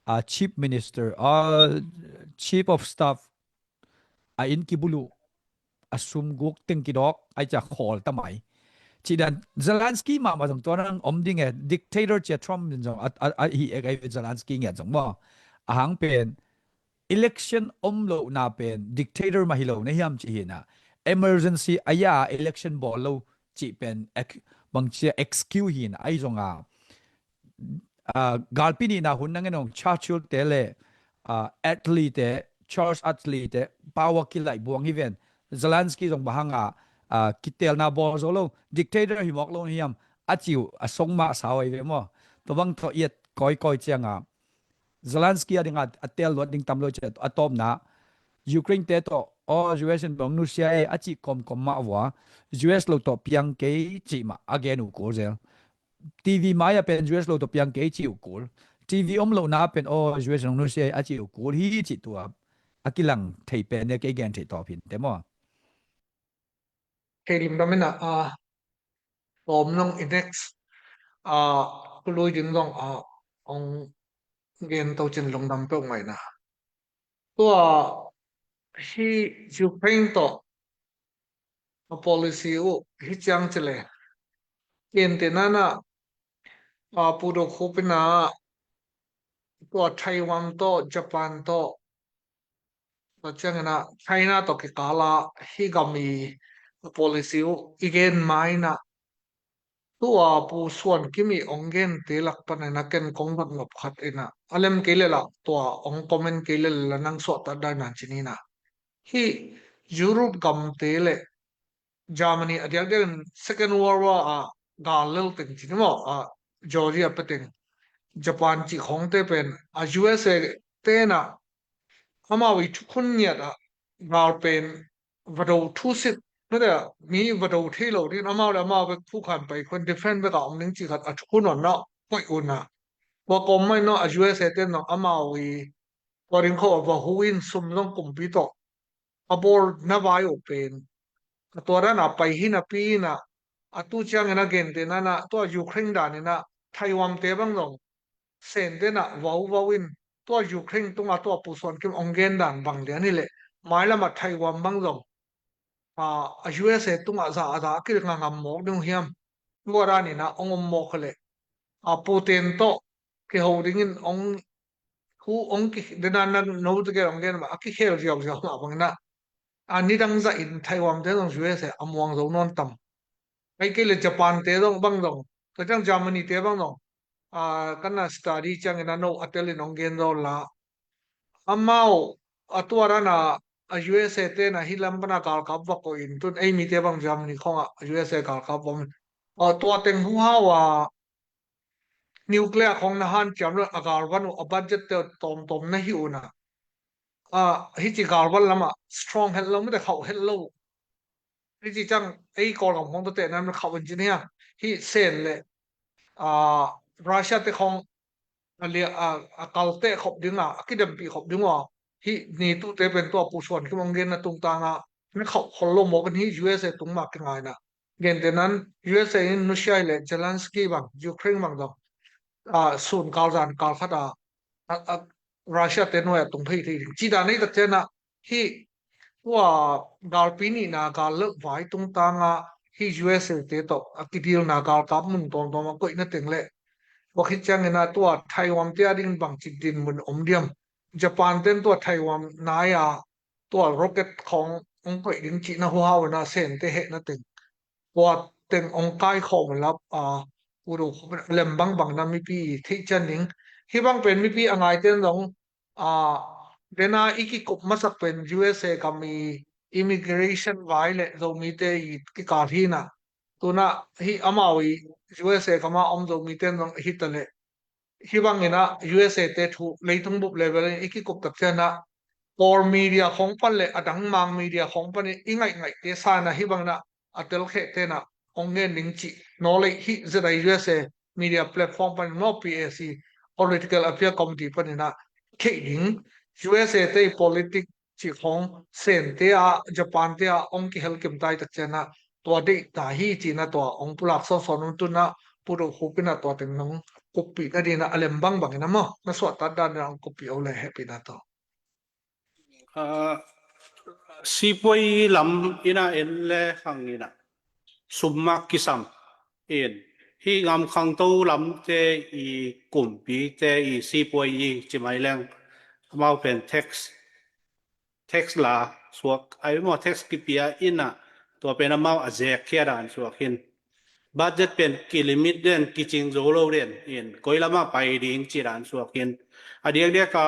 a, chief minister, a, chief of staff, a inn kibuluh, a sum guk teng kidawk, ahi ciah khawl tamai. Cih dan Zelensky mahmah zong tua nang om ding e, dictator cia Trump in zong a, a, a hi ek ahi Zelensky ngiat zong maw. A hang pen election om lohna pen dictator mah hi lo na hiam cih hina. Emergency a ya election bawl lo cih pen ex-, bang cia excuse hina ahi zonga. A, galpi nihna hun nang en ong Churchill te le, a, Attlee te, Charles Attlee te, power kilaih buang hi ven. Zelensky zong bang hanga, a, kitelna bawl zo lo, dictator hi mawk lo na hiam, a ci uh, a song mah sau ahi ve maw. Tua bang tawh i et kawikawi cianga Zelensky a dinga a tel luat ding tam lo ciah a tawpna Ukraine te tawh, aw, U S in bang nusia e, a cih kawmkawm mah vua, U S lo tawh piang kei cih mah a gen uh kul zel. T V mai-ah pen U S lo tawh piang kei cih uh kul. T V om lohna pen, aw, U S in bang nusia e, a cih uh kul hi cih tua a kilang thei pen nia kei gen thei tawp hin te maw. Kei limdam ina, a, tawm nong i next, a, tului ding zong, a, ong gen to cin lungdam peuh ngaina. Tua hi Ukraine tawh a policy uh hi ciang cile. Kente nana, a, Pu Do Khup ina tua Taiwan tawh, Japan tawh, tua ciangina China tawh kikala hi gam i policy uh i gen maina tua Pu Suan Kim i ong gen te lak panina ken kong dot nop khat ina a lem kei le lah tua ong comment kei le la nang suahtat dai nan cinina. Hi Europe gam te le Germany a diakdiakin Second World War a gal lel teng cini maw, a Georgia peteng Japan cih khawngte pen a U S A tena amau i thukhun ngiat a gal pen vado thusit, mate mi vado thei lo din amau le amau vek thukhan pai khun defense vek a om ding cih khat a thukhun on na koih un a. Tua kawm mai no a U S A ten no amau i tua ding kho a va hu in sum zong kumpi tawh a bawl na vai uh pen a tua dan a pai hi napi ina a tu ciangin a gente nana tua Ukraine dan ina Taiwan te bang zong Sente na vauvau in tua Ukraine tunga tua pusuan kim ong gen dan bang lian hileh, mailamah Taiwan bang zong a, a U S A tungah za a za a kil ngangam mawk ding uh hiam? Tua dan ina ong om mawk hileh, a, Putin tawh kiho dingin ong hu ong ki dena na no te ke ong gen ma a kikhel ziauziau mah bangina a nidang zah in Taiwan te zong U S A a muang zo nawn tam. Ai kei le Japan te zong bang zong, ka ciang Germany te bang zong, a, kan na study ciangin a no a telin ong gen zo la. Amau a tua dan a, a U S A te na hi lam pana galkap va koih in tun ei mite bang Germany khong a U S A galkap va om. A, tua teng hu hau a nuclear khong na hanciam lo a galvan uh a budget te tawmtawm na hi una. A, hici galvan lama strong het lo mite khauh het lo. Hici ciang ei Kawlgam khong tate nan khauh in cin hia. Hi Sen le, a, Russia te khong a lia, a, a kalte khop dinga a kidempi khop dinga hi ni tute pen tua pusuan kim ong gen na tungtanga na khauh khol lo mawk in hi U S A tungma kingaina. Gente nan U S A in nusia le Zelensky bang Ukraine bang dong, a, sun kalzan kalkhat a, a, a Russia te nuai a tung phei thei ding ci dan ei tak ciana hi tua galpi nihna gal lelh vai tungtanga hi U S A te tawh a kidilna galkap mun tawmtawm a koihna teng le tua khit ciangina tua Taiwan te a ding bang ci dinmun om diam? Japan ten tua Taiwan nai a tua rocket khong ong koih ding cihna hu hau ina Sente hehna teng tua teng ong kaikhawm lap a, udo lem bangbang na mipi theih cian ding. Hi bang pen mipi a ngaiten zong, a, dena i kikup masak pen U S A kam i immigration vai le Zomite i kikal hina. Tuna hi amau i U S A kama om Zomite zong hita le hi bangina U S A te thu leitung bup level in i kikup tak ciana Kawl media khong pan le a dang mang media khong pan i ngaih ngaih te sana hi bangina a telkheh tena ong ngen ding cih naw lei hi zeta U S A media platform pan naw P A C Political Affairs Committee panina kheih ding U S A te politics cih khong Sente a Japan te a ong kihel kim tai tak ciana tua deih ta hi cina tua ong pulak sawnsawn un tuna pudo khupina tua teng nong kuppih na dina a lem bangbang ina maw na suahtat dan ina ong kuppih o le hehpihna tawh. Sipuai lam ina en le hang ina summak kisam in hi ngam khangto lamte i kumpi te i sipuai i cimai leng amau pen tax tax la suak ai maw tax kipia ina tua pen amau a zek khia dan suak hin budget pen kilimit den kicing zo lo den in koi lama pai ding ci dan suak hin a diakdiak a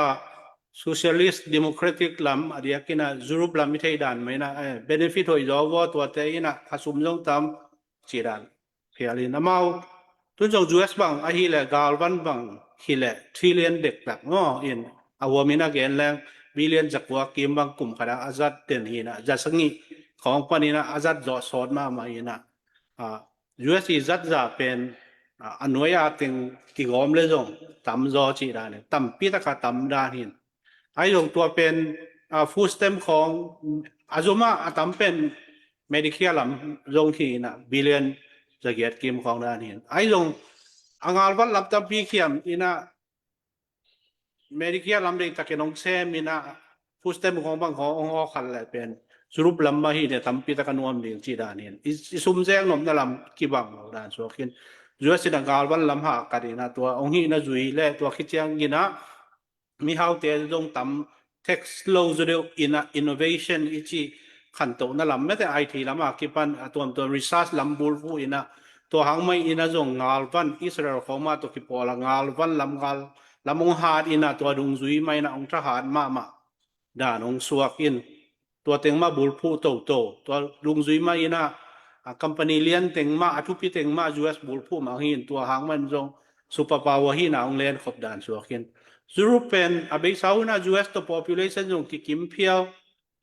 socialist democratic lam a diak ina Europe lam i thei dan mai na benefit hoi zo vo tua te ina a sum zong tam ci dan phial in amau tun zong U S bang ahi le galvan bang hi le trillion dektak maw in a huam in a gen leng billion zakua kim bang kum khada a zat den hi na za sangi khong pan ina a zat zo sawt mahmah ina U S i zat za pen a nuai a teng kigawm le zong tam zaw cih dan in tampi taka tam dan hin ai zong tua pen food stamp khong a zoma a tam pen Medicare lam zong hi ina billion zagiat kim khong dan hin ai zong a ngalvat lam tampi khiam ina Medicare lam dei takin hong sem ina food stamp khong bang khong hong hawk khat le pen Europe lam mah hi ne tampi taka nuam ding ci dan hin i sum zek nopna lam kibang lo dan suak hin U S in a galvan lam ha kat ina tua hong hihna zui le tua khiciang ina mihaute zong tam tax lo zu deuh ina innovation i ci khantohna lam mete I T lam a kipan a tuamtuam research lam bulphuh ina tua hang mai ina zong ngalvan Israel khong mah tua kipawl a ngalvan lam ngal lam hong hat ina tua dungzui mah ina hong thahat mahmah dan hong suak in tua teng mah bulphuh toto tua dungzui mah ina a company lian teng mah a thupi teng mah U S bulphuh mah hi in tua hang mah in zong superpower hi ina hong len khop dan suak in Europe pen a beisa hun a U S tawh population zong kikim phial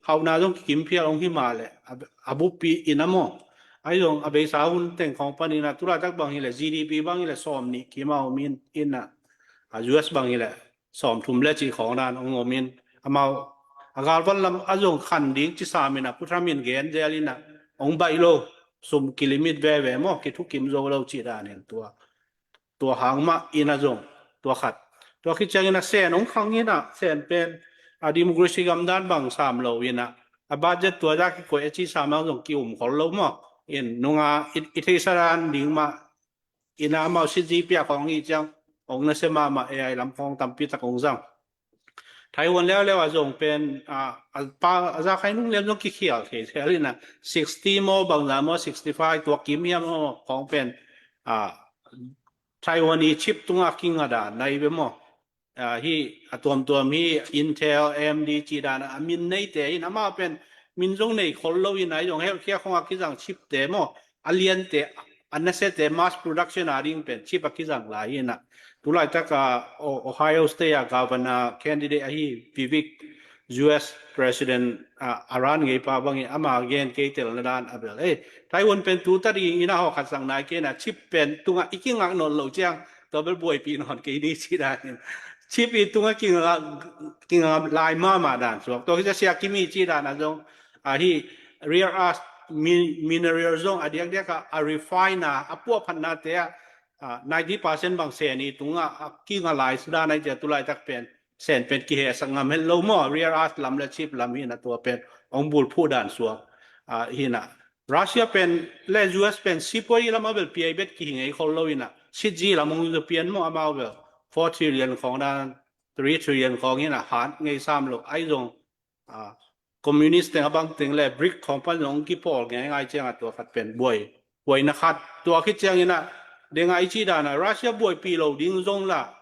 hauhna zong kikim phial hong hi mah le a buppi ina maw ai zong a beisa hun teng khong pan ina tulaitak bang hi le G D P bang hi le sawm nih kim a om in ina a U S bang hi le sawm thum le cih khawng dan hong om in amau a galvan lam a zong khan ding ci sam in a Pu Trump in gen zel in a hong baih lo sum kilimit veve maw kithukim zo lo cih dan in tua Tua hang mah in a zong, tua khat. Tua khit ciangin a Sen hong khang in a, Sen pen a democracy gamdan bang sam lo in a, a budget tua zah kikoih a ci sam a zong ki-um khol lo maw. In nunga i, i theihsa dan ding mah in a, amau sitzi piak khawng hi ciang hong nasia mahmah, A I lam khawng tampi tak hong zang. Taiwan leuleu a zong pen a, a pa a za khai nung liam zong kikhial thei thei in a, sixty maw bangza maw, sixty five tua kim hiam maw khawng pen a, Taiwan i chip tunga kinga dan nai ve maw. A, hi a tuamtuam hi Intel, A M D ci dan a min neite in amau pen min zong nei khol lo in a, zong healthcare khawng a kizang chip te maw, a liante, a nasiate mass production a ding pen chip a kizang lai hi in a. Tulaitak a O-, Ohio State a governor candidate ahi Vivek, U S president a, a ran ngeipa bangin ama gen kei telna dan a bel. Eh, Taiwan pen tu ta ding in a hawkhat sang nai kei in a, chip pen tunga i kingak nawn lo ciang tua bel buaipih nawn kei ni ci dan in. Chip i tunga kinga, kinga lai mahmah dan suak. Tua hi sia kimi ci dan a zong a hi rare earth mi-, mineral zong a diakdiak a, a refine a, a puahphatnate a, a, ninety percent bang Sen i tunga a kinga lai sudan ai cia tulaitak pen Sen pen kihesak ngam het lo maw, rare earth lam le chip lam hi in a tua pen hong bulphuh dan suak a, hi in a. Russia pen le U S pen sipuai lam a bel piai bet kihing ei khol lo in a, sitzi lam hong zu pian maw amau bel four trillion khawng dan, three trillion khawng in a hat ngei sam lo ai zong a, communist teng a bang teng le bric khawng pan zong kipawl ngeingai ciang a tua khat pen buai. Buaina khat tua khit ciang in a, deng a i ci dan a Russia buaipih lo ding zong la,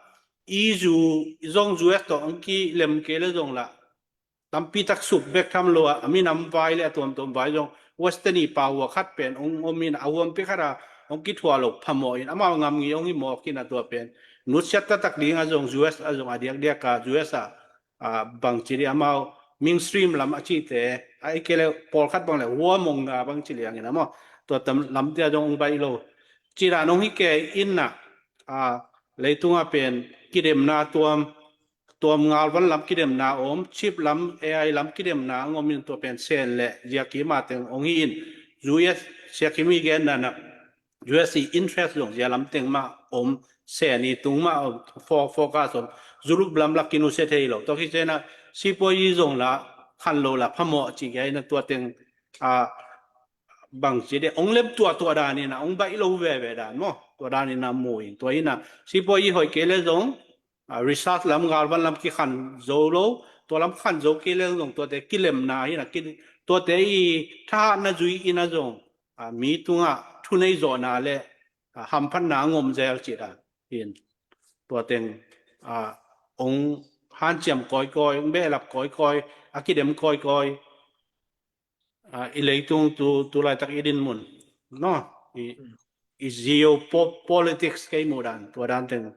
E U zong U S tawh hong kilem kei le zong la, tampi tak suk bek tham lo a, a minam vai le a tuamtuam vai zong Western i pau a khat pen hong om in a huampi khat a hong kithuah lo phamawh in amau ngam ngi hong hi mawk in a tua pen nutsiat taktak ding a zong U S a zong a diakdiak a U S a a, bangci di amau mainstream lam a cite, a i kei le pawlkhat bang le huamong a bangci liangin a maw, tua tam lamte a zong hong baih lo. Ci dan hong hi kei in a, a, leitunga pen kidemna tuam, tuam ngalvan lam kidemna om, chip lam, A I lam kidemna hong om in tua pen Sen le ziaki mateng hong hi in, U S siakimi gen dan a, U S i interest zong zia lamteng mah om, Sen i tung mah om, fo-, focus om, Europe lam la kinusia thei lo. Tua khit ciang a sipuai i zong la khan lo la phamawh ci kia in a tua teng a bangci de hong lem tua tua dan in a hong baih lo veve dan maw. Tua dan in a mu in tua in a sipuai i hoih kei le zong a, research lam, galvan lam kikhan zo lo, tua lam khan zo kei le zong tuate kilemna hi na, ki, tuate i thahatna zui in a zong, a, mi tungah thunei zawhna le, a, hamphatna a ngom zel cih dan in. Tua teng, a, hong hanciam kawikawi, hong behlap kawikawi, a kidem kawikawi. A, i leitung tu, tu laitak i dinmun, no? I, i geopolitics kei muh dan, tua dan teng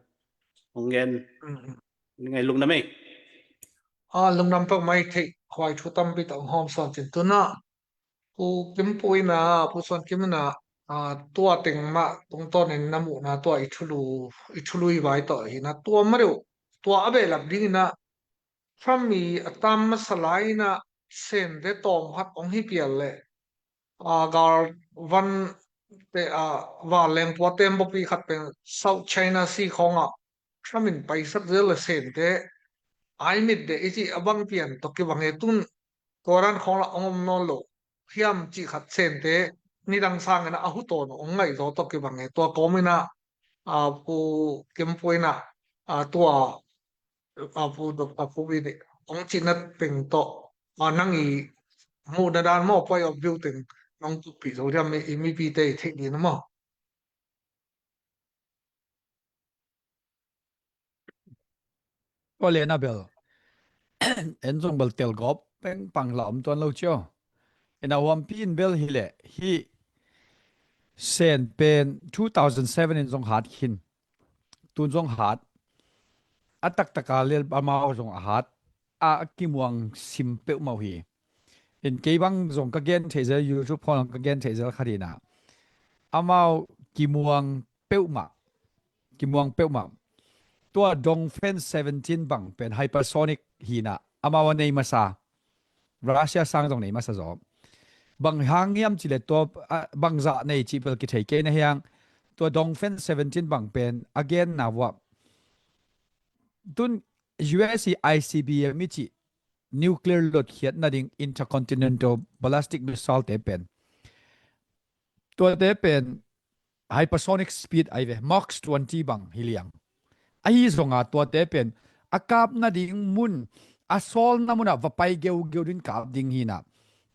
hong gen. Ngai lungdam ei. A, lungdam pek mai thei, huai thu tampi tak hong hawm sawn cin tuna. Pu Kim Pu ina, Pu Suan Kim ina, a, tua teng mah tungtawn in na muhna tua i thulu, i thulu i vai tawh hi na tua ma deuh, tua a behlap ding ina Trump i a tam masa lai ina Sente tawm khat hong hi pial leh, a, galvan te, a, vanleng pua tembaw pi khat pen South China Sea khawngah Trump in paisak zel le Sente ai mit deh i cih a bang pian tawh kibang e tun tua dan khawng lah hong om nawn lo hiam cih khat Sente nidang sangin a hu tawn hong ngaih zaw tawh kibang e tua kawm ina, a, Pu Kim Pu ina, a, tua a pu dok a pu bi nih hong cihna teng tawh, a, nang i muhna dan maw, point of view teng nong tukpih zo diam i, i mipite i theih dina maw? Tua le na bel en zong bel telgawp peng pang la om tuan lo cio. Ina huampi in bel hi leh hi Sen pen two thousand seven in zong hat khin. Tun zong hat. A taktaka lel amau zong a hat. A kimuang sim peuhmah uh hi. In kei bang zong ka gen theih zel, YouTube khawng ka gen theih zel khat hi na. Amau kimuang peuhmah. Kimuang peuhmah. Tua Dongfeng seventeen bang pen hypersonic hi na. Amau a nei masa. Russia sang zong nei masa zaw. Bang hang hiam cih leh tua, a, bangzah nei cih pel kithei kei na hiang. tua Dongfeng seventeen bang pen a genna uah tun U S i I C B M i cih nuclear lotkhiat nading intercontinental ballistic missile te pen, tuate pen hypersonic speed ai ve, Mach twenty bang hi liang. Ahi zonga tuate pen a kap nading mun, a sawlna munah va pai geugeu ding kap ding hi na.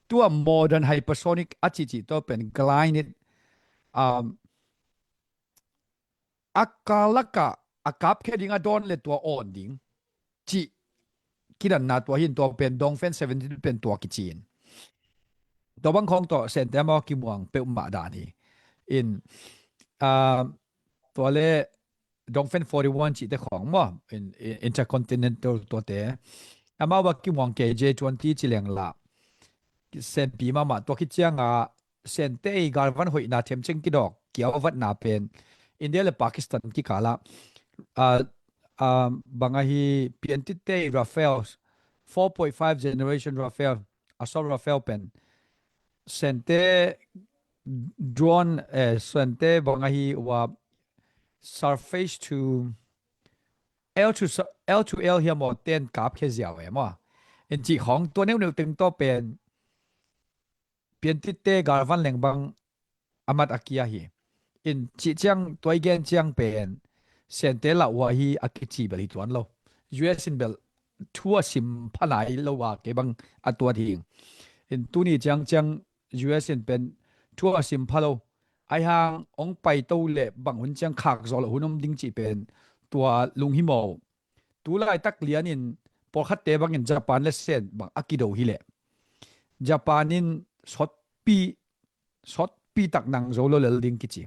Tua modern hypersonic a cihcih tua pen glide it, um, a kalaka a kapkhia ding a dawn le tua awn ding cih kidanna tua hin, tua pen Dongfeng seventeen pen tua kici in. Tua bang khawng tawh Sente amau a kimuang peuhmah dan hi. In, ah, tua le Dongfeng forty-one cihte khawng maw, in, in intercontinental tuate. Amau a kimuang K J twenty ci leng la. Senpi mahmah tua khit cianga Sente i galvan hoihna themcing kidawk kiauvatna pen India le Pakistan kikala, ah, ah, bang ahi, Piantitte i Rafale, four point five generation Rafale, Assault Rafale pen Sente drone, eh, Sente bang ahi ua surface to L to, L to L hiam aw, ten kapkhia ziau e maw. In cih khawng tua neuhneuh teng tawh pen Piantitte galvan leng bang a mat a kia hi. In cih ciang tua i gen ciang pen Sente lauhuai hi a kici bel hi tuan lo. U S in bel thu a sim pha nai lo a kei bang a tuat hi. In tuni ciang ciang U S in pen thu a sim pha lo. Aihang hong paito le bang hun ciang khak zawh loh hun om ding cih pen tua lunghimawh. Tu laitak lianin pawlkhatte bangin Japan le Sen bang a kido hileh Japan in sawtpi, sawtpi tak nang zo lo lel ding kici.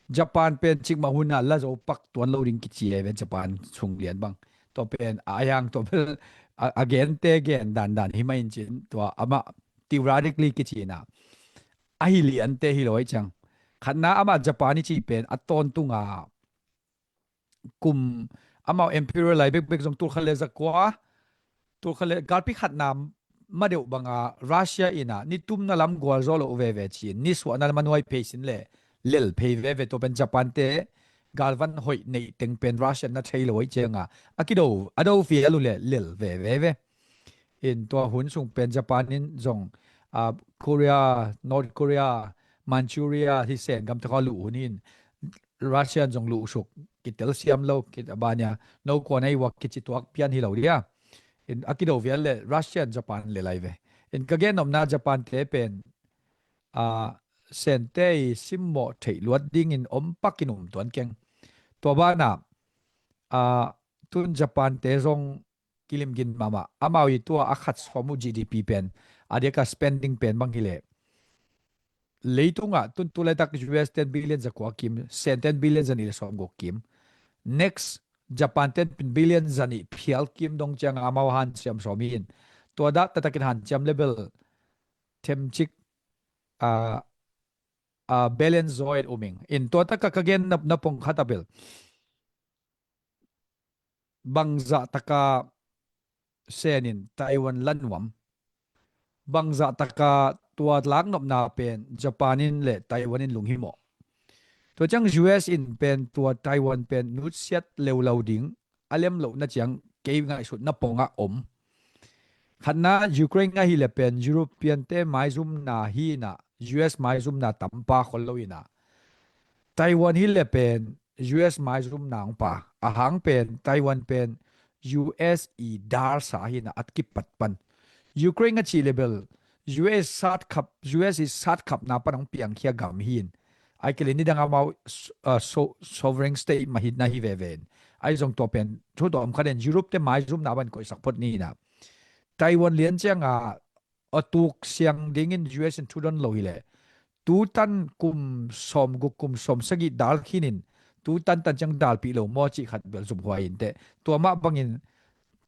Japan pen cikmah huna la zo pak tuan lo ding kici e ve, Japan sung lian bang. Tua pen a yang tua bel a, a gente gen dandan hi mah in cin, tua amah theoretically kici na. Ahi liante hi lo ahi ciang. Khatna amah Japan i ci pen a tawntunga kum amau emperor lai bekbek zong tulkhat le zakua, tulkhat le galpi khatna madeuh banga Russia ina ni tumna lam gual zaw lo veve cin, ni suahna lam a nuai phei sin le lel phei veve. Tua pen Japan te galvan hoih neih teng pen Russia na thei lo ahi cianga a kido, a do fial uh le lel veveve. In tua hun sung pen Japan in zong, ah, Korea, North Korea, Manchuria hi Sen gam te khaw luh hun in Russia in zong luh suk, kitel siam lo, kit a bania, no kuan ei wak kici tuak pian hi lo dia. In a kido vial le Russia in Japan le lai ve. In ka gen nopna Japan te pen, ah, Sente i simmawh theih luat dingin om pakin um tuan keng. Tua bana, ah, tun Japan te zong kilim gin mahmah. Amau i tua a khat sawm uh G D P pen, a diaka spending pen bang hileh, leitungah tun tu laitak U S ten billion zakua kim, Sen ten billion zanih le sawmguk kim. Next, Japan ten billion zanih phial kim dong cianga amau hanciam sawm hi in. Tua dah taktakin hanciam level themcik, ah, ah, balance zaw et uming. In tua taka ka gen nop na pong khat a bel bangzah taka Sen in Taiwan la nuam, bangzah taka tua laknopna pen Japan in le Taiwan in lunghimawh. Tua ciang U S in pen tua Taiwan pen nutsiat leuleu ding a lem lohna ciang kei ngaihsutna pongah om. Khatna Ukraine ahi le pen European te maizumna hi inah, U S maizumna tampa khol lo inah. Taiwan hi le pen U S maizumna hong pa. A hang pen Taiwan pen U S i dalsa hi inah at kipat pan. Ukraine a cih le bel U S sat khap, U S i sat khapna pan hong piangkhia gam hi in. Ai kei le nidang amau, uh, so, sovereign state mah hi na hi veve in. Ai zong tua pen thu tawm khat in Europe te maizumna ban koihsak phot ni inah. Taiwan lian cianga a tuk siang dingin U S in thu don lo hileh, tu tan kum sawmguk kum sawmsagih dal khinin tu tan tan ciang dalpih lo maw cih khat bel zumhuai inteh. Tua mah bangin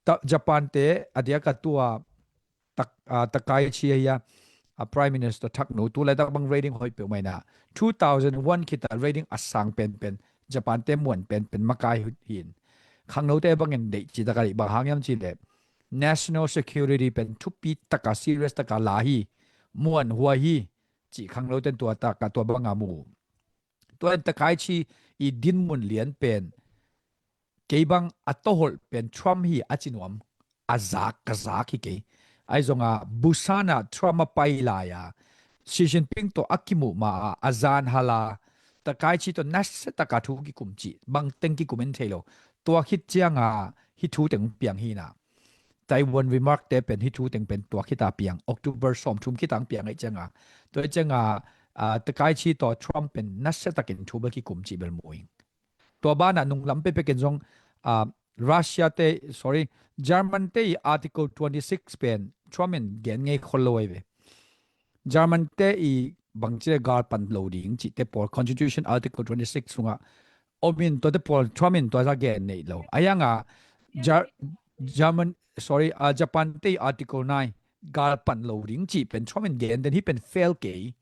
ta, Japan te a diaka tua tak, ah, Takaichi ahi a, a Prime Minister thaknu tu laitak bang rating hoih peuhmah inah, two thousand one khita rating a sang penpen, Japan te muan penpen makai hi in. Khangnote bangin deih ci taka deih bang hang hiam cih leh national security pen thupi taka serious taka la hi, muanhuai hi cih khangnote in tua taka tua banga mu. Tua in Takaichi i dinmun lian pen kei bang a toholh pen Trump hi a ci nuam. A zak ka zak hi kei. Ahi zonga Busan ah Trump a pai lai a Xi Jinping tawh a kimuh ma a a zan hala Takaichi tawh nasia taka thu kikum cih bang teng kikum in thei lo. Tua khit cianga hi thu teng piang hi na. Taiwan remark te pen hi thu teng pen tua khita piang, October sawm thum khitang piang ahi cianga. Tua ahi cianga, ah, Takaichi tawh Trump pen nasia takin thu bel kikum cih bel mu ing. Tua banah nunglam pekpek in zong, ah, Russia te, sorry, German te i Article twenty six pen Trump in gen ngei khol lo ahi ve. German te i bangci le gal pan lo ding cih te pawl Constitution Article twenty six sungah om in tua te pawl Trump in tua za gen nei lo. A yanga Ger-, German, sorry, ah, Japan te i Article nine gal pan lo ding cih pen Trump in gen den hi pen fail kei.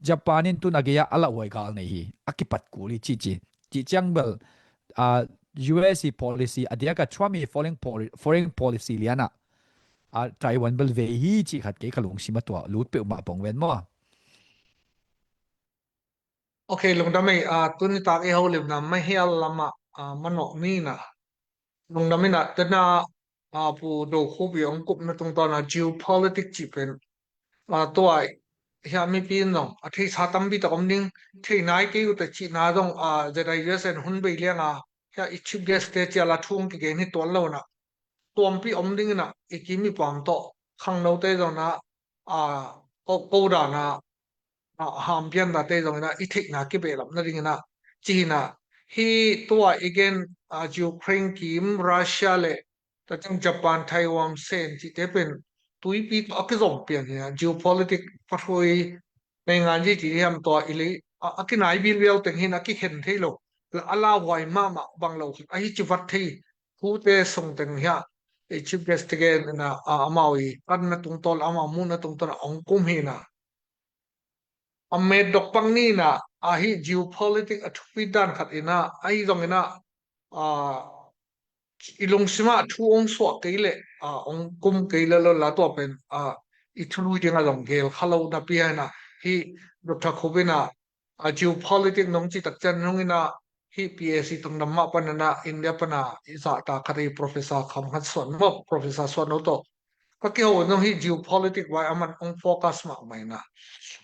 Japan in tun a gei-ah a lauhuai gal nei hi, a kipat kul hi ci ci. Ci ciang bel, ah, U S i policy, a diaka Trump i foreign poli-, foreign policy lianah, ah, Taiwan bel vei hi ci khat kei ka lungsim a tua lut peuhmah pong ven maw? Ok, lungdam ei, ah, tuni tak i holimna mahial lamah, ah, manawh ni na. Lungdam ina tena, ah, Pu Do Khup i ong kupna tungtawna geopolitic cih pen, ah, tua hia mipi in zong a theisa tampi tak om ding, thei nai kei uh te cihna zong, ah, Z I U S N hun bei lianga hia i chief guest te cia la thu ong kigen hi tuan lo na. Tuampi om ding ina i kim i pam tawh khangno te zong na, ah, ko, ko dana, ah, hampian date zong ina i theihna kibehlap nading ina ci ina hi tua i gen, ah, Ukraine kim Russia le tua ciang Japan, Taiwan, Sen cihte pen tuipi tawh a kizom pian hi a geopolitic pahrui nei ngan ci ci hiam tua i lei a, a kinai bilbial teng hin a kikhen thei lo. A lauhuai mahmah bang lo khat a hi ci vat thei thute sung teng hia i chief guest te gen ina, a, amau i kanna tungtawn, amau muhna tungtawn a ong kum hi na. A met dok pang ni na, a hi geopolitic a thupi dan khat ina, a hi zong ina, a, i lungsima thu ong suah kei le, a, ong kum kei le lo la tua pen, a, i thului dinga zong gel kha lo napi a ina, hi Doctor Khup ina, a, geopolitic nong ci tak ciang nong ina hi P S C tungdam mah pan ina India pana i zahta khat i Professor Kham Khan Suan maw, Professor Suan no tawh ka kiho nong hi geopolitic vai aman ong focus mahmah ina.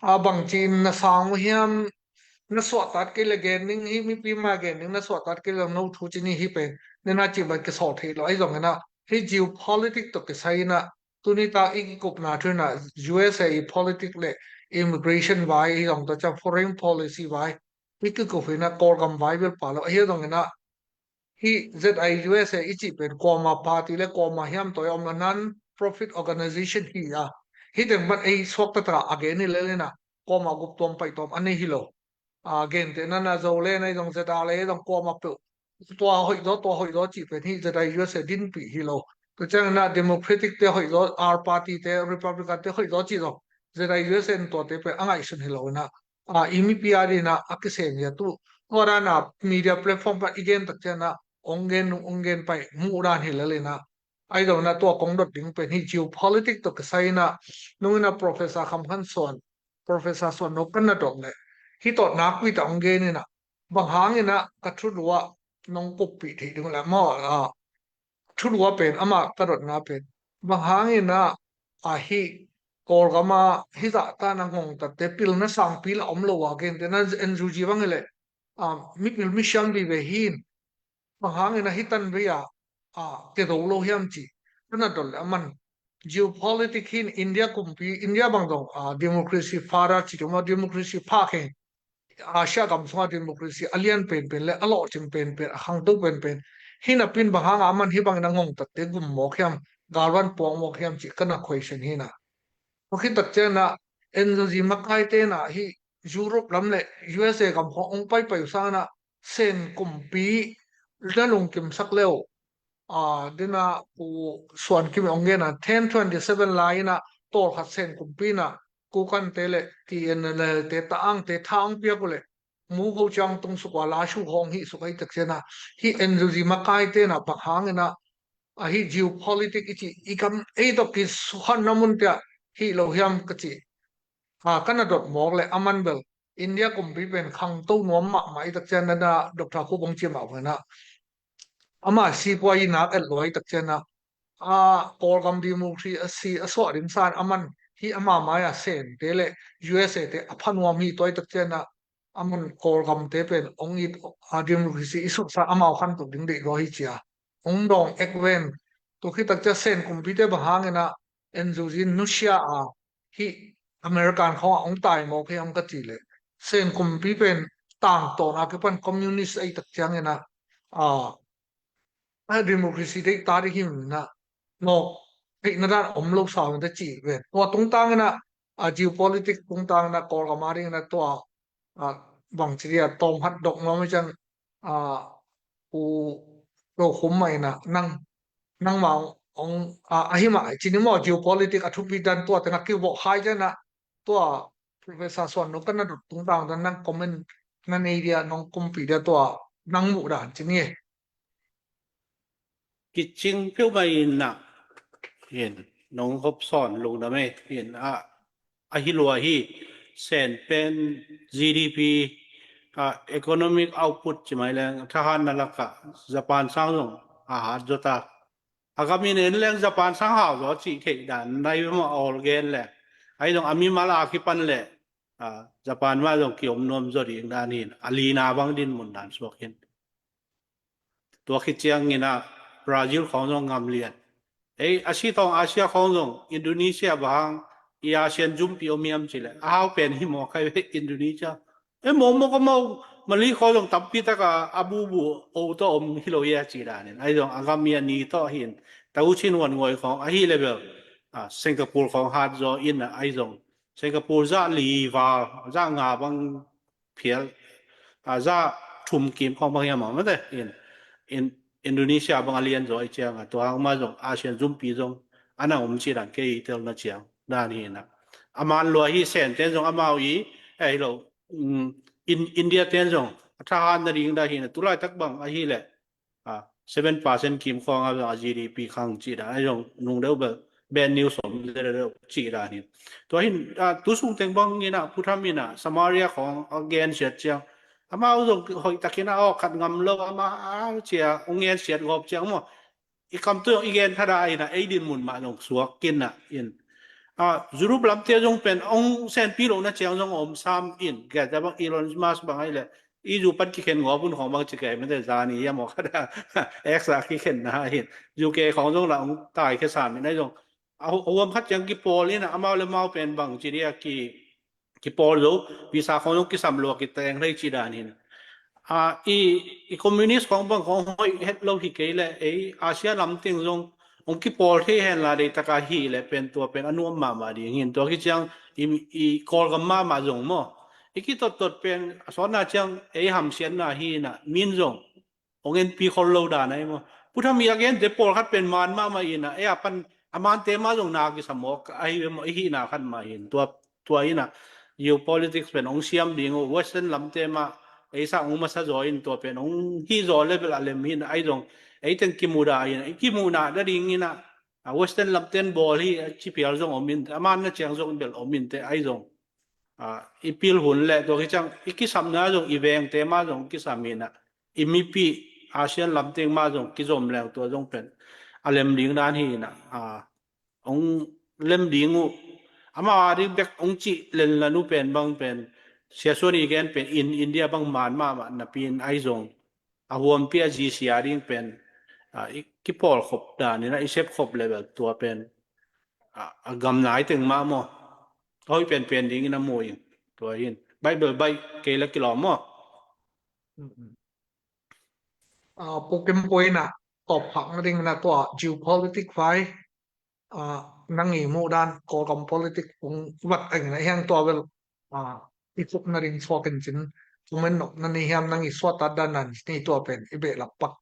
A bangci in na sang uh hiam, na suahtat kei le gen ding hi mipi ma gen ding na suahtat kei le no thu ci ni hi pen nena ci ban kisawl thei lo ahi zong ina hi geopolitic tawh kisai ina tuni tak i kikupna thu ina U S A i politic le immigration vai hi zong tawh ciang foreign policy vai i kikup hi na Kawlgam vai bel pa lo ahi zong ina hi Z I U S A i cih pen kuama party le kuama hiam tawh i om lo non-profit organization hi a hi teng ban ei suak taktak a gen hi le le na kuama gup tuam pai tuam a nei hi lo. A, gente na na zo le na i zong Z R le zong kuama peuh tua hoih zaw, tua hoih zaw cih pen hi Z I U S A dinpih hi lo. Tua ciang ina Democratic te hoih zaw, R party te, Republican te hoih zaw cih zong Z I U S A in tuate pen a ngaihsun hi lo ina. A, i mipi a dina a kiseng hi a tu. Tua dana media platform pan i gen tak ciang ina ong gen nung ong gen pai muh dan hi lel ina. Ahi zong ina tua kong dot ding pen hi geopolitic tawh kisai ina nung ina Professor Kham Khan Suan, Professor Suan no kan na dot le hi tawh nakpi ta ong gen ina. Bang hang ina ka thulu ah nong kuppih theih ding le maw, a, thulu ah pen ama ka dotna pen bang hang ina a hi Kawlgam a hi zahta na ngongtatte pilna sangpi la om lo a gente na N U G bang hi le, a, mipil misiam vive hi in bang hang ina hi tan vei a, a, ke do lo hiam ci ka na dot le aman geopolitic hin India kumpi, India bang dong, a, democracy father ci dong a democracy pha khe Asia gam sunga democracy a lian penpen le a lawhcing penpen, a khangto penpen hi napi in bang hanga aman hi bangin a ngongtatte gum mawk hiam, galvan puak mawk hiam cih ka na question hi na. Tua khit tak ciang ina N U G makaite ina hi Europe lam le U S A gam khawng ong paipai uh sang ina Sen kumpi na lungkimsak le uh, a, dina Pu Suan Kim ong gen a ten twenty seven lai ina tawlkhat Sen kumpi ina Kokante le T N L te ta angte tha ong piak uh le mu ko ciang tung suk a la su hong hi suk ahi tak ciang ina hi N U G makaite ina bang hang ina a hi geopolitic i ci i kam ei tawh kisukhanna munte ah hi lo hiam ka ci. A, ka na dot mawk le aman bel India kumpi pen khangto nuam mahmah i tak ciang na, na Doctor Khup hong ci mah bangin ah, ama sipuai i nak et lua i tak ciang ah, a, Kawlgam democracy a suah ding san aman hi, ama mai-a Sente le U S A te a pha nuam hi. Tua i tak ciang ah aman Kawlgamte pen hong it, a, democracy i sutsa amau khantoh ding deih lua hi ci-a hong dawng ek ven. Tua khit tak ciang Sen kumpite bang hangin ah N U G nusia a, hih American khawng ah hong tai mawk hiam ka cih leh, Sen kumpi pen tangtawn a kipan communist ahih tak ciangin ah, a, a democracy deih ta ding hi manin ah, nawk theihna dan om lo sa uh te cih ven. Tua tungtangin ah, a, geopolitics tungtangin ah Kawlgam a dingin ah tua, a, bangci dia tawm hat dok nuam hi ciang, a, u, lo khum mah in ah nang, nangmah hong, a, ahi mah ci ni maw, geopolitics a thupi dan tua teng a kivawh hai ciang ah, tua Professor Suan Nung kan na dot tungtang dan nang comment na nei dia, nong kumpi dia tua nang muh dan ci ni. Kicing peuhmah in ah, in, nong hop sawn lungdam ei, in, a, ahi lua hi, Sen pen G D P, a, economic output ci mai leng, thahatna lakah Japan sang zong a hat zaw ta. A gam in en leng Japan sang hau zaw cih theih dan nai ve maw, a ol gen leng. Ahi zong a mimal a kipan leh, a, Japan mah zong kiom nuam zaw ding dan hi in, a lina bang din mun dan suak hi in. Tua khit ciangin ah Brazil khawng zong ngam lian. Ei, a si tawng Asia khawng zong, Indonesia bang hang, i Asian zumpi om hiam cih leh, a hau pen hi mawk khai ve Indonesia. Ei, mawk mawk a mau, Malay khawng zong tampi taka a bubu o tawh om hi lo hia cih danin. Ahi zong a gam i a ni tawh hi in, ta u chin wan ngoi khawng, ahi level, a, Singapore khawng hat zaw in ah, ahi zong Singapore zah li val, zah nga bang phial, a, zah thum kim khawng bang hiam a mate in, in Indonesia bang a lian zaw i ciang a, tua hang mah zong Asian zumpi zong a na om cih dan kei i telna ciang dan hi in ah. A man lua hi, Sen ten zong amau i, eh, hi lo, um, in, India ten zong a thahat nading dan hi in ah, tulaitak bang ahi leh, a, seven percent kim khawng a zong a G D P khang cih dan, a zong nung deuh bel bad news om deuh deuh cih dan hi. Tua hi in, a, tu sung teng bang in ah, Pu Tham in ah Samaria khawng a gensiat ciang, amau zong hoih takin ah, aw, khat ngam lo, amau cia hong gensiat gawp ciang maw, i kam tu zong i gen thada in ah, ei din mun mah zong suak in ah in. A, Europe lamte zong pen hong senpi lohna ciang zong om sam in, Gaza bang, Elon Musk bang ahi leh, i zu pan kikhen ngawp un khawng bang ci kei mate, zani hiam aw khat a X a kikhenna hi in, U K khawng zong lah hong taikhia sam in, ahi zong a hu-, a huam khat ciang kipawl in ah, amau le amau pen bang ci dia ki, kipawl zo, visa khawng zong kisam lua, kiteng lei cih dan hi in. A, i, i communist khawng bang khawng hoih het lo hi kei leh, ei, Asia lamteng zong hong kipawl thei hen la, deih taka hih leh pen tua pen a nuam mahmah ding hi in. Tua khit ciang i, i Kawlgam mahmah zong maw, i kitottot pen a sawtna ciang ei hamsiatna hi in ah, min zong hong enpi khol lo dan ahi maw. Pu Tham i a gente pawlkhat pen man mahmah in ah, ei a pan a mante mah zong na kisa mawk ahi ve maw, i hihna khat mah hi in. Tua, tua in ah geopolitics pen hong siam ding uh, Western lamte mah ei sang hong masa zaw in, tua pen hong hih zaw level a lem hi in ah, ahi zong ei teng kimudah in ah, i kimuhna nading in ah, a, Western lamten bawl hi, a, ci phial zong om in, a manna ciang zong bel om in teh, ahi zong, a, i pil hun le tua khit ciang i kisapna zong, i vengte mah zong kisam in ah, i mipi Asian lamteng mah zong kizom leng, tua zong pen a lem ding dan hi in ah, a, hong lem ding uh. Amau a ding bek hong cih lenlan uh pen bang pen, Sia Suan i gen pen in, India bang man mahmah napi in, ahi zong a huampi a G C a ding pen, a, i kipawlkhop dan in ah, i sepkhop level tua pen, a, a gam nai teng mah maw, a hoih penpen ding in a mu in. Tua hi in, Bible baih kei la kilawm maw. A, Pu Kim Puai in ah tawpkhak nading in ah tua geopolitics vai, a, nang i muh dan, Kawlgam politics kung vat a in ah, hiang tua bel, a, i cuk nading suak in cin, comment nop na nei hiam, nang i suahtak dan nan ni, tua pen i behlap pak.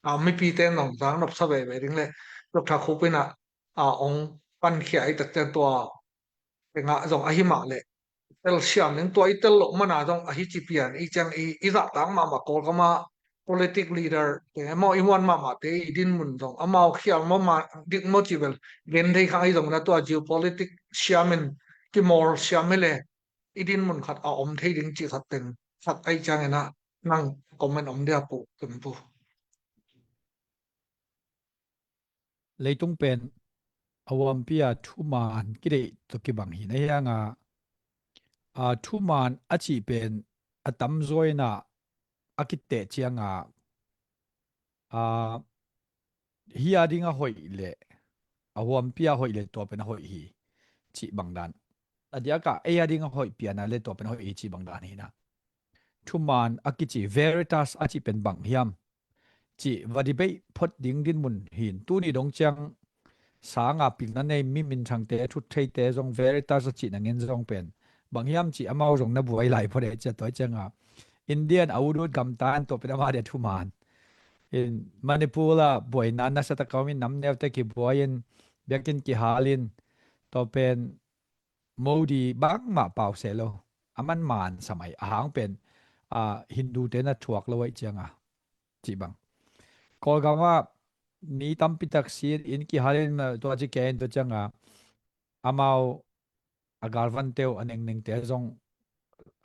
A, mipite in zong zang nopsa veve ding le, Doctor Khup in ah, a, hong pankhia i tak ciang tua teng ah zong ahi mah leh, tel siam ding, tua i tel loh man a zong ahi ci pian, i ciang i, i zahtak mahmah Kawlgam a politics leader te maw, i muan mahmahte i dinmun zong amau khial maw, ma dik maw ci bel gen thei kha, ahi zong in ah tua geopolitics siam in kimawl siam hi leh, i dinmun khat a om thei ding cih khat teng khat ahi ciangin ah nang comment om dia pu, tum pu. Leitung pen a huampi a thuman kideih tawh kibang hi na hiang a, a thuman a cih pen a tamzaw in ah a kiteh ciang a, a, hi a ding a hoih leh a huampi a hoih leh tua pen a hoih hi cih bang dan. A diak a ei a ding a hoih pian a leh tua pen a hoih hi cih bang dan hi na. Thuman a kici veritas a cih pen bang hiam cih va debate phot ding dinmun hi in, tuni dong ciang sang a pilna nei mi minthangte, thut theite zong veritas a cih na ngen zong pen bang hiam cih amau zong na buai lai phot e cia. Tua ciang a India in a ut ut gamta in tua pen ama dia thuman. In Manipur a buaina nasa tak a om in, nam neute kibuai in, biakinn kihal in, tua pen Modi bangmah pau se lo. A man man sa mai, a hang pen, a, Hindu te na thuak lo ahih ciang a, cih bang. Kawlgam ah mi tampi tak si in, inn kihal in, a, tua ci ke in, tua ciang a amau a galvante uh a nengnengte zong,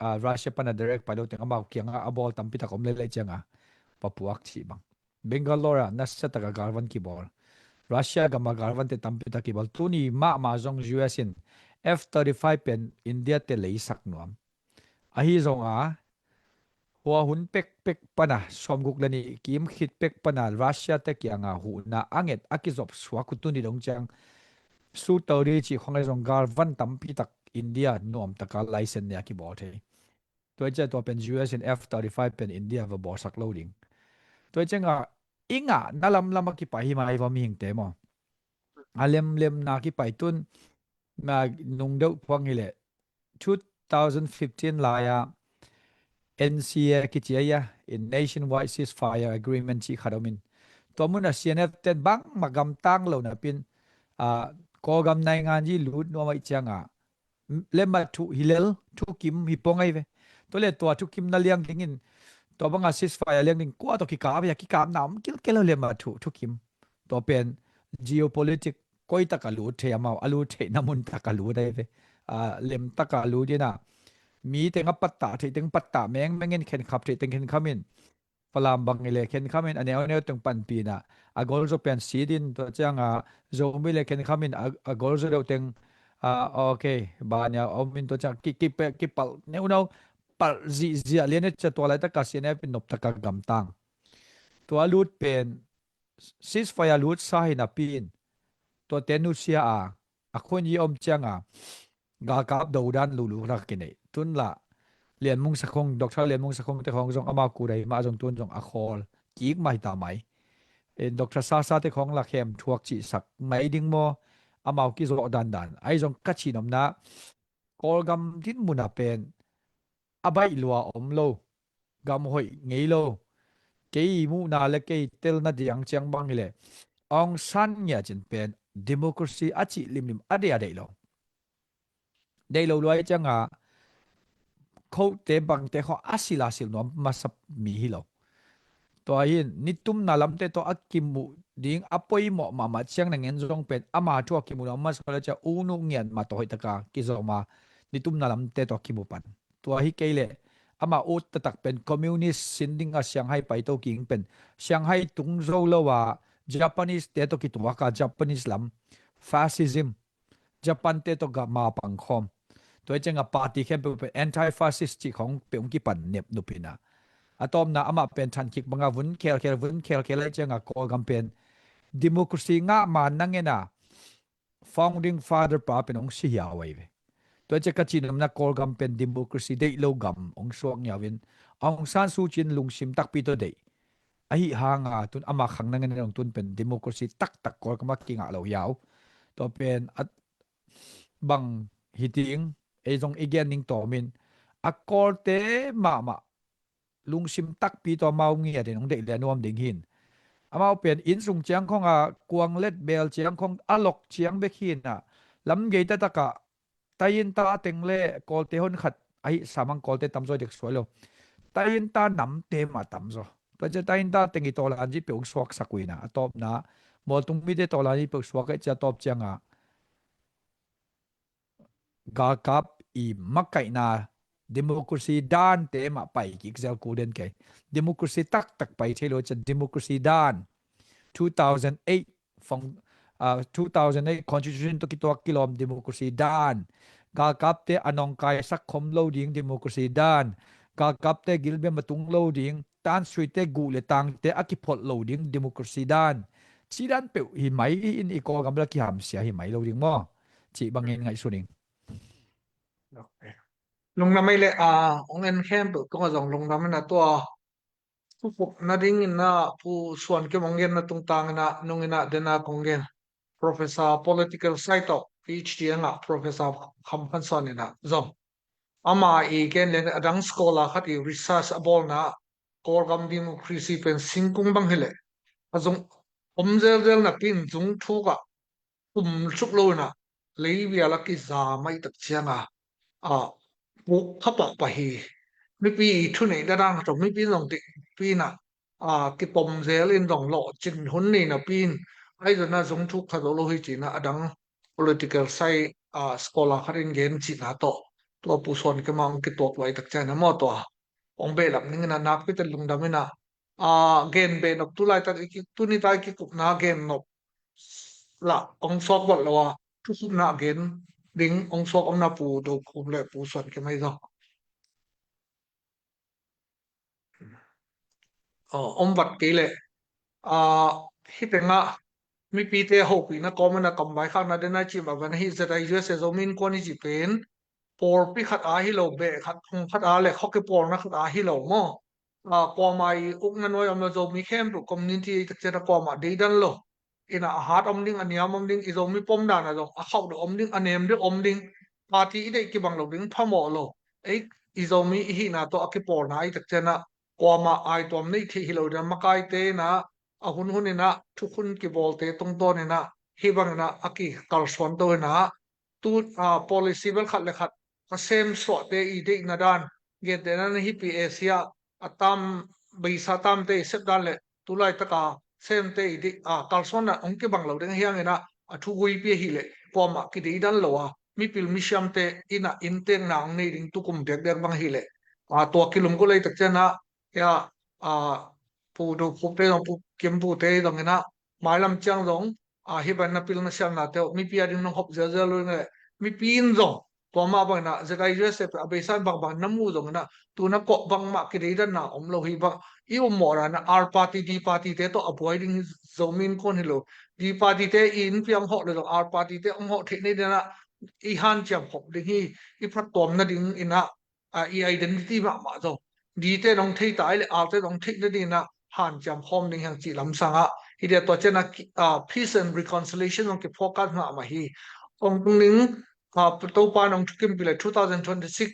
a, Russia pan a direct pai lo teng amau kiang a a bawl tampi tak om lel ahih ciang a va puak cih bang. Bangalore ah nasa tak a galvan kibawl. Russia gam a galvante tampi tak kibawl. Tuni mahmah zong U S in F thirty-five pen India te leisak nuam. Ahi zong a, hua hun pekpek pan a, sawmguk le nih kim khit pek pan a Russia te kiang a huhna a nget a kizop suak uh tuni dong ciang sut to ding cih khong ahi zong galvan tampi tak India nuam tak a license nei a kibawl thei. Tua ciang tua pen U S in F thirty-five pen India va bawlsak lo ding. Tua ciang a i ngahna lamlam a kipai hi mai va mihingte maw. A lemlemna kipai tun, na nung deuh phuang hi leh two thousand fifteen lai a N C A kici a, in Nationwide Ceasefire Agreement cih khat om in, tua mun a C N F ten bangmah gamtang lo napi in, a, Kawlgam naingan ji lut nuam ahih ciang a, lemmat thuh hi lel, thukim hi pong ahi ve. Tua le tua thukim na liang ding in, tua bang a ceasefire a liang ding, kua tawh kikap hi a, kikapna om kilkel lo lemmat thuh, thukim. Tua pen geopolitic koi tak a lut thei amau, a lut theihna mun tak a lut ahi ve. A, lem tak a lut in a, mi teng a pattah theih teng pattah mengmeng in, khenkhap theih teng khenkham in, Falam bang hi leh khenkham in, a neuneu teng panpih in a, a golzaw pen sit in, tua ciang a Zomi le khenkham in, a, a golzaw deuh teng, a, ok, bania om in, tua ciang ki, ki, kipalh neuneu, palh zihziah lian e cia. Tua laitak a C N F in nop tak a gamtang. Tua lut pen ceasefire lutsa hi napi in, tuate nusia a, a khun i om ciang a galkap dodan lulu rak kinei. Tun la Lian Mung Sakhong, Doctor Lian Mung Sakhong te khong zong amau kudai mah zong tun zong a khawl kik mah hi ta mai. E, Doctor Sasa te khong la khem thuak cihsak mai ding maw, amau kizawh dandan. Ahi zong ka cih nopna, Kawlgam dinmun a pen a baih lua om lo, gam hoih ngei lo. Kei muhna le kei telna diang ciang bang hi leh Aung San ngiat cin pen democracy a cih limlim a deih a deih lo. Deih lo lua ahih ciang a khote bangte khong a sil a sil nuam masa mi hi lo. Tua hi in nitumna lamte tawh a kimuh ding a poimawh mahmah ciang na ngen zong pen ama thu a kimuh nuam masa le cia, U Nu ngiat mah tawh hoih tak a kizom a, nitumna lamte tawh kimu pan. Tua hi kei leh ama ut taktak pen communist sin ding a Shanghai paito kik pen, Shanghai tung zo lo a Japanese te tawh kituak a, Japanese lam fascism, Japan te tawh gam a pangkhawm. Tua hi ciang a party khempeuh pen anti-fascist cih khong peuh hong kipan nepnup hi in a, a tawpna amah pen thankhik bang a vun khelkhel, vun khelkhel ahih ciang a Kawlgam pen democracy ngah ma na ngen a, founding father pa pen hong si hiau ahi ve. Tua hi ciang ka cih nopna, Kawlgam pen democracy deih lo gam hong suak ngiau in, Aung San Suu Kyi in lungsim takpi tawh deih ahi hang a, tun ama khang na ngen a dong tun pen democracy taktak Kawlgam a kingah lo hiau. Tua pen a bang hi ding, ei zong i gen ning tawm in, a Kawlte mahmah lungsim takpi tawh amau ngiat in hong deih le a nuam ding hi in. Amau pen inn sung ciang khong a, kuang let bel ciang khong a lok ciang bek hi in a, lam gei taktak a, Tayin ta teng le Kawlte hon khat ahi samang Kawlte tamzaw dek suai lo. Tayin ta namte mah tamzaw. Tua ciang Tayin ta teng i tawlan zi peuh suaksak uh hi in a, a tawpna Mualtung mite tawlan zi peuh suak ahih ciang a tawp ciang a galkap i makaihna democracy dante mah pai kik zel kul den kei. Democracy taktak pai thei lo ciang democracy dan two thousand eight fong, ah, two thousand eight constitution tawh kituak kilawm democracy dan. Galkapte a nongkaisak khom lo ding democracy dan. Galkapte gilbem a tung lo ding, tansuite guh le tangte a kiphot lo ding democracy dan. Ci dan peuh hi mai in i Kawlgam la kihamsia hi mai lo ding maw? Ci bangin ngaihsun ing. Okay. Lungdam ei le, ah, ong en khempeuh tungah zong lungdam in a tua. Thukhup nadingin a Pu Suan Kim ong genna tungtangin a nungin a dena kong gen. Professor political side tawh PhD a ngah Professor Kham Khan Suan in a zong. Ama i gen lian a dang scholar khat i research a bawlna Kawlgam democracy pen singkung bang hileh a zong om zelzel napi in zung thuk ah tum suk lo in a leivial a kiza mai tak ciang a, a, puk khapah pah hi. Mipi i thuneihna dan khat mipi zong tihpi in a, a, kitom zel in zong lawhcin hun nei napi in ahi zong a zung thuk kha zo lo hi ci in a dang political side, a, scholar khat in gen cihna tawh tua Pu Suan Kim a ong kituak luai tak ciang a maw tua ong behlap ning in a nakpite lungdam in a, a, gen behnop tu laitak i ki, tuni ta i kikupna gennop lah ong suak bawlh lo a, thukhupna gen ding ong suak omna Pu Do Khum le Pu Suan Kim ahi zong. Aw, om vat kei leh, a, hih tengah mipite hopihna kawm in a kam vaikhakna den a cih mah bang hih ZIUSA Zomi Innkuan i cih pen pawlpi khat a hi lo, beh khat, phung khat a le khua kipawlna khat a hi lo maw? A, kuamah i ukna nuai om lo, Zomi khempeuh community i tak ciang a kuamah deidan lo. In a, a hat om ding, a niam om ding, i Zomi pom dan a zong a khauh deuh om ding, a nem deuh om ding. Party i deih kibang lo ding phamawh lo. Ei, i Zomi i hihna tawh a kipawlna i tak ciang a kuamah aituam neih theih hi lo ding a, makaite in a, a hunhun in a thukhun kibawlte tungtawn in a hih bang in a a kikalsuan to in a tu, a, policy bel khat le khat a sem suahte i deihna dan, gentehna in hih PAC ah a tam, beisa tamte i sep dan le tu laitak a semte i deih, a, kalsuanna ong kibang lo ding hi hang in a, a thuguipi ahih leh kuamah kideidan lo a, mipil misiamte in a inntekna ong nei ding tukum diakdiak bang ahih leh, a, tua kilumgulh ei tak ciang a, hia, a, Pu Do Khupte zong, Pu Kim Pute zong in a, mailam ciang zong, a, hih bang na pil na siamnate uh mipi a ding nong hop zelzel lo in le, mipi in zong tua mah bang in a ZIUSA pen a beisa in bangbang na mu zong in a tu na kawh bangmah kideidanna om lo hi bang. I ummawhna in a R party, D party te tawh a buai ding hi, Zomi Innkuan hi lo. D party te i innpi a ong hawh le zong R party te ong hawh theih nading in a i hanciam khop ding hi, i phattuam nading in a, a, i identity mahmah zong. D te nong thei ta i le R te nong theih nading in a hanciam khawm ding hi hang cih lamsang a. Hi dia tua ciang a ki-, a, peace and reconciliation zong ki focus mahmah hi. Ong tung ding, a, Topa nong thukimpih le two thousand twenty-six,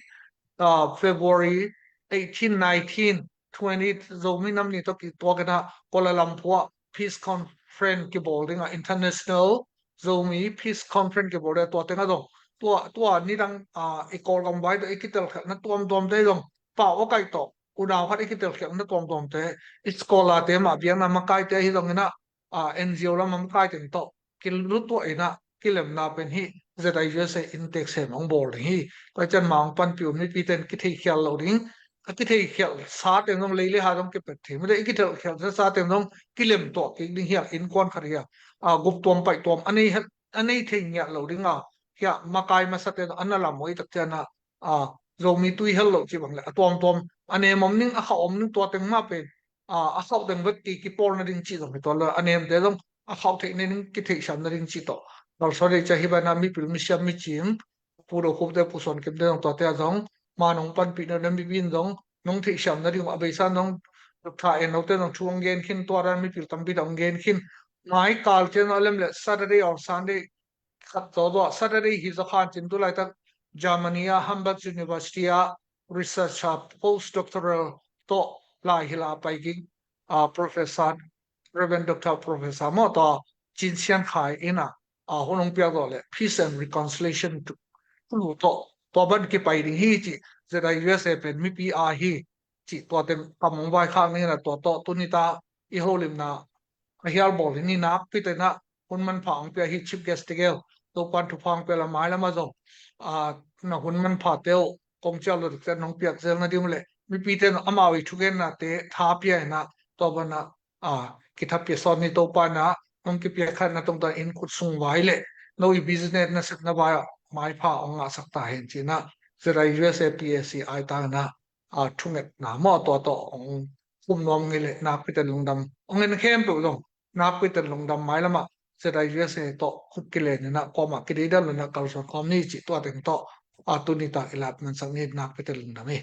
a, February eighteen, nineteen, twenty Zomi nam ni tawh kituak in a Kuala Lumpur ah peace conference kibawl ding a, international Zomi peace conference kibawl ding a, tua teng a zong tua, tua nidang, a, i Kawlgam vai tawh i kitelkhialhna tuamtuamte zong pau a kaih tawh unau khat i kitelkhialhna tuamtuamte, i scholar te mah biakna makaite ahi zong in a, a, NGO lam a makaite tawh kilutuah in a kilemna pen hih ZIUSA inntek sem ong bawl ding hi. Tua ciang ma ong panpih un mipite in kitheikhial lo ding, a kitheikhialsa teng zong lei le hat zong kipet thei mite, i kitheikhialsa teng zong kilemtuah kik ding hi a, innkuan khat hi a, a, guptuam paihtuam a nei, a nei thei ngiat lo ding a, hi a, makai masate zong a na lam uh i tak ciang a, a, Zomi tui hel lo cih bang le a tuamtuam a nem om ding, a khauh om ding, tua teng mah pen, a, a khauh teng bek ki, kipawl nading cih zong hi tuan lo, a nemte zong a khauh theih nading, kitheihsiam nading cih tawh kalsuan ding cia hi bang a, mipil misiam micing, Pu Do Khupte, Pu Suan Kimte zong tuate a zong ma nong panpih nading, mipi in zong nong theihsiam nading uh a beisa in zong Doctor En Lo te zong thu ong gen khin, tua dan mipil tampi ta ong gen khin. Mai kal ciang a lem le Saturday or Sunday khat zawzaw, Saturday hi zaw khan cin tu laitak Germany a Hamburg University a researcher postdoctoral tawh lai hila pai ging, a, Professor, Reverend Doctor Professor maw tawh Cin Sian Khai in a, a, hun hong piak zawh le peace and reconciliation tu, tu tawh tua ban kipai ding hi ci, ZIUSA pen mipi a hi ci, tua teng kam hong vaikhak ning in a tua tawh tuni ta i holimna a hial bawl hi ni, nakpi te in a hun manpha hong pia hi Chief Guest tegel Topan thupha hong pia a, mailam ah zong a, na hun manphate uh kong ciah lo dikte nong piak zel nading uh leh mipite in amau i thugenna te tha pia in ah, tua banah a, kitha pia sawn ni. Topan ah nong kipia khatna tungtawn in khut sung vai leh no i business na sepna vai ah maipha hong ngahsak ta hen ci-in ah ZIUSA PACI tangin ah a, thungetna maw, tua tawh hong khum nuam ngei leh nakpite lungdam. Hong en khempeuh zong nakpite lungdam. Mailam ah ZIUSA tawh khut kilen in ah kuamah kideidan lo in ah kalsuan khawm ni cih tua teng tawh a, tuni tak i lat mansak ni. Nakpite lungdam hi.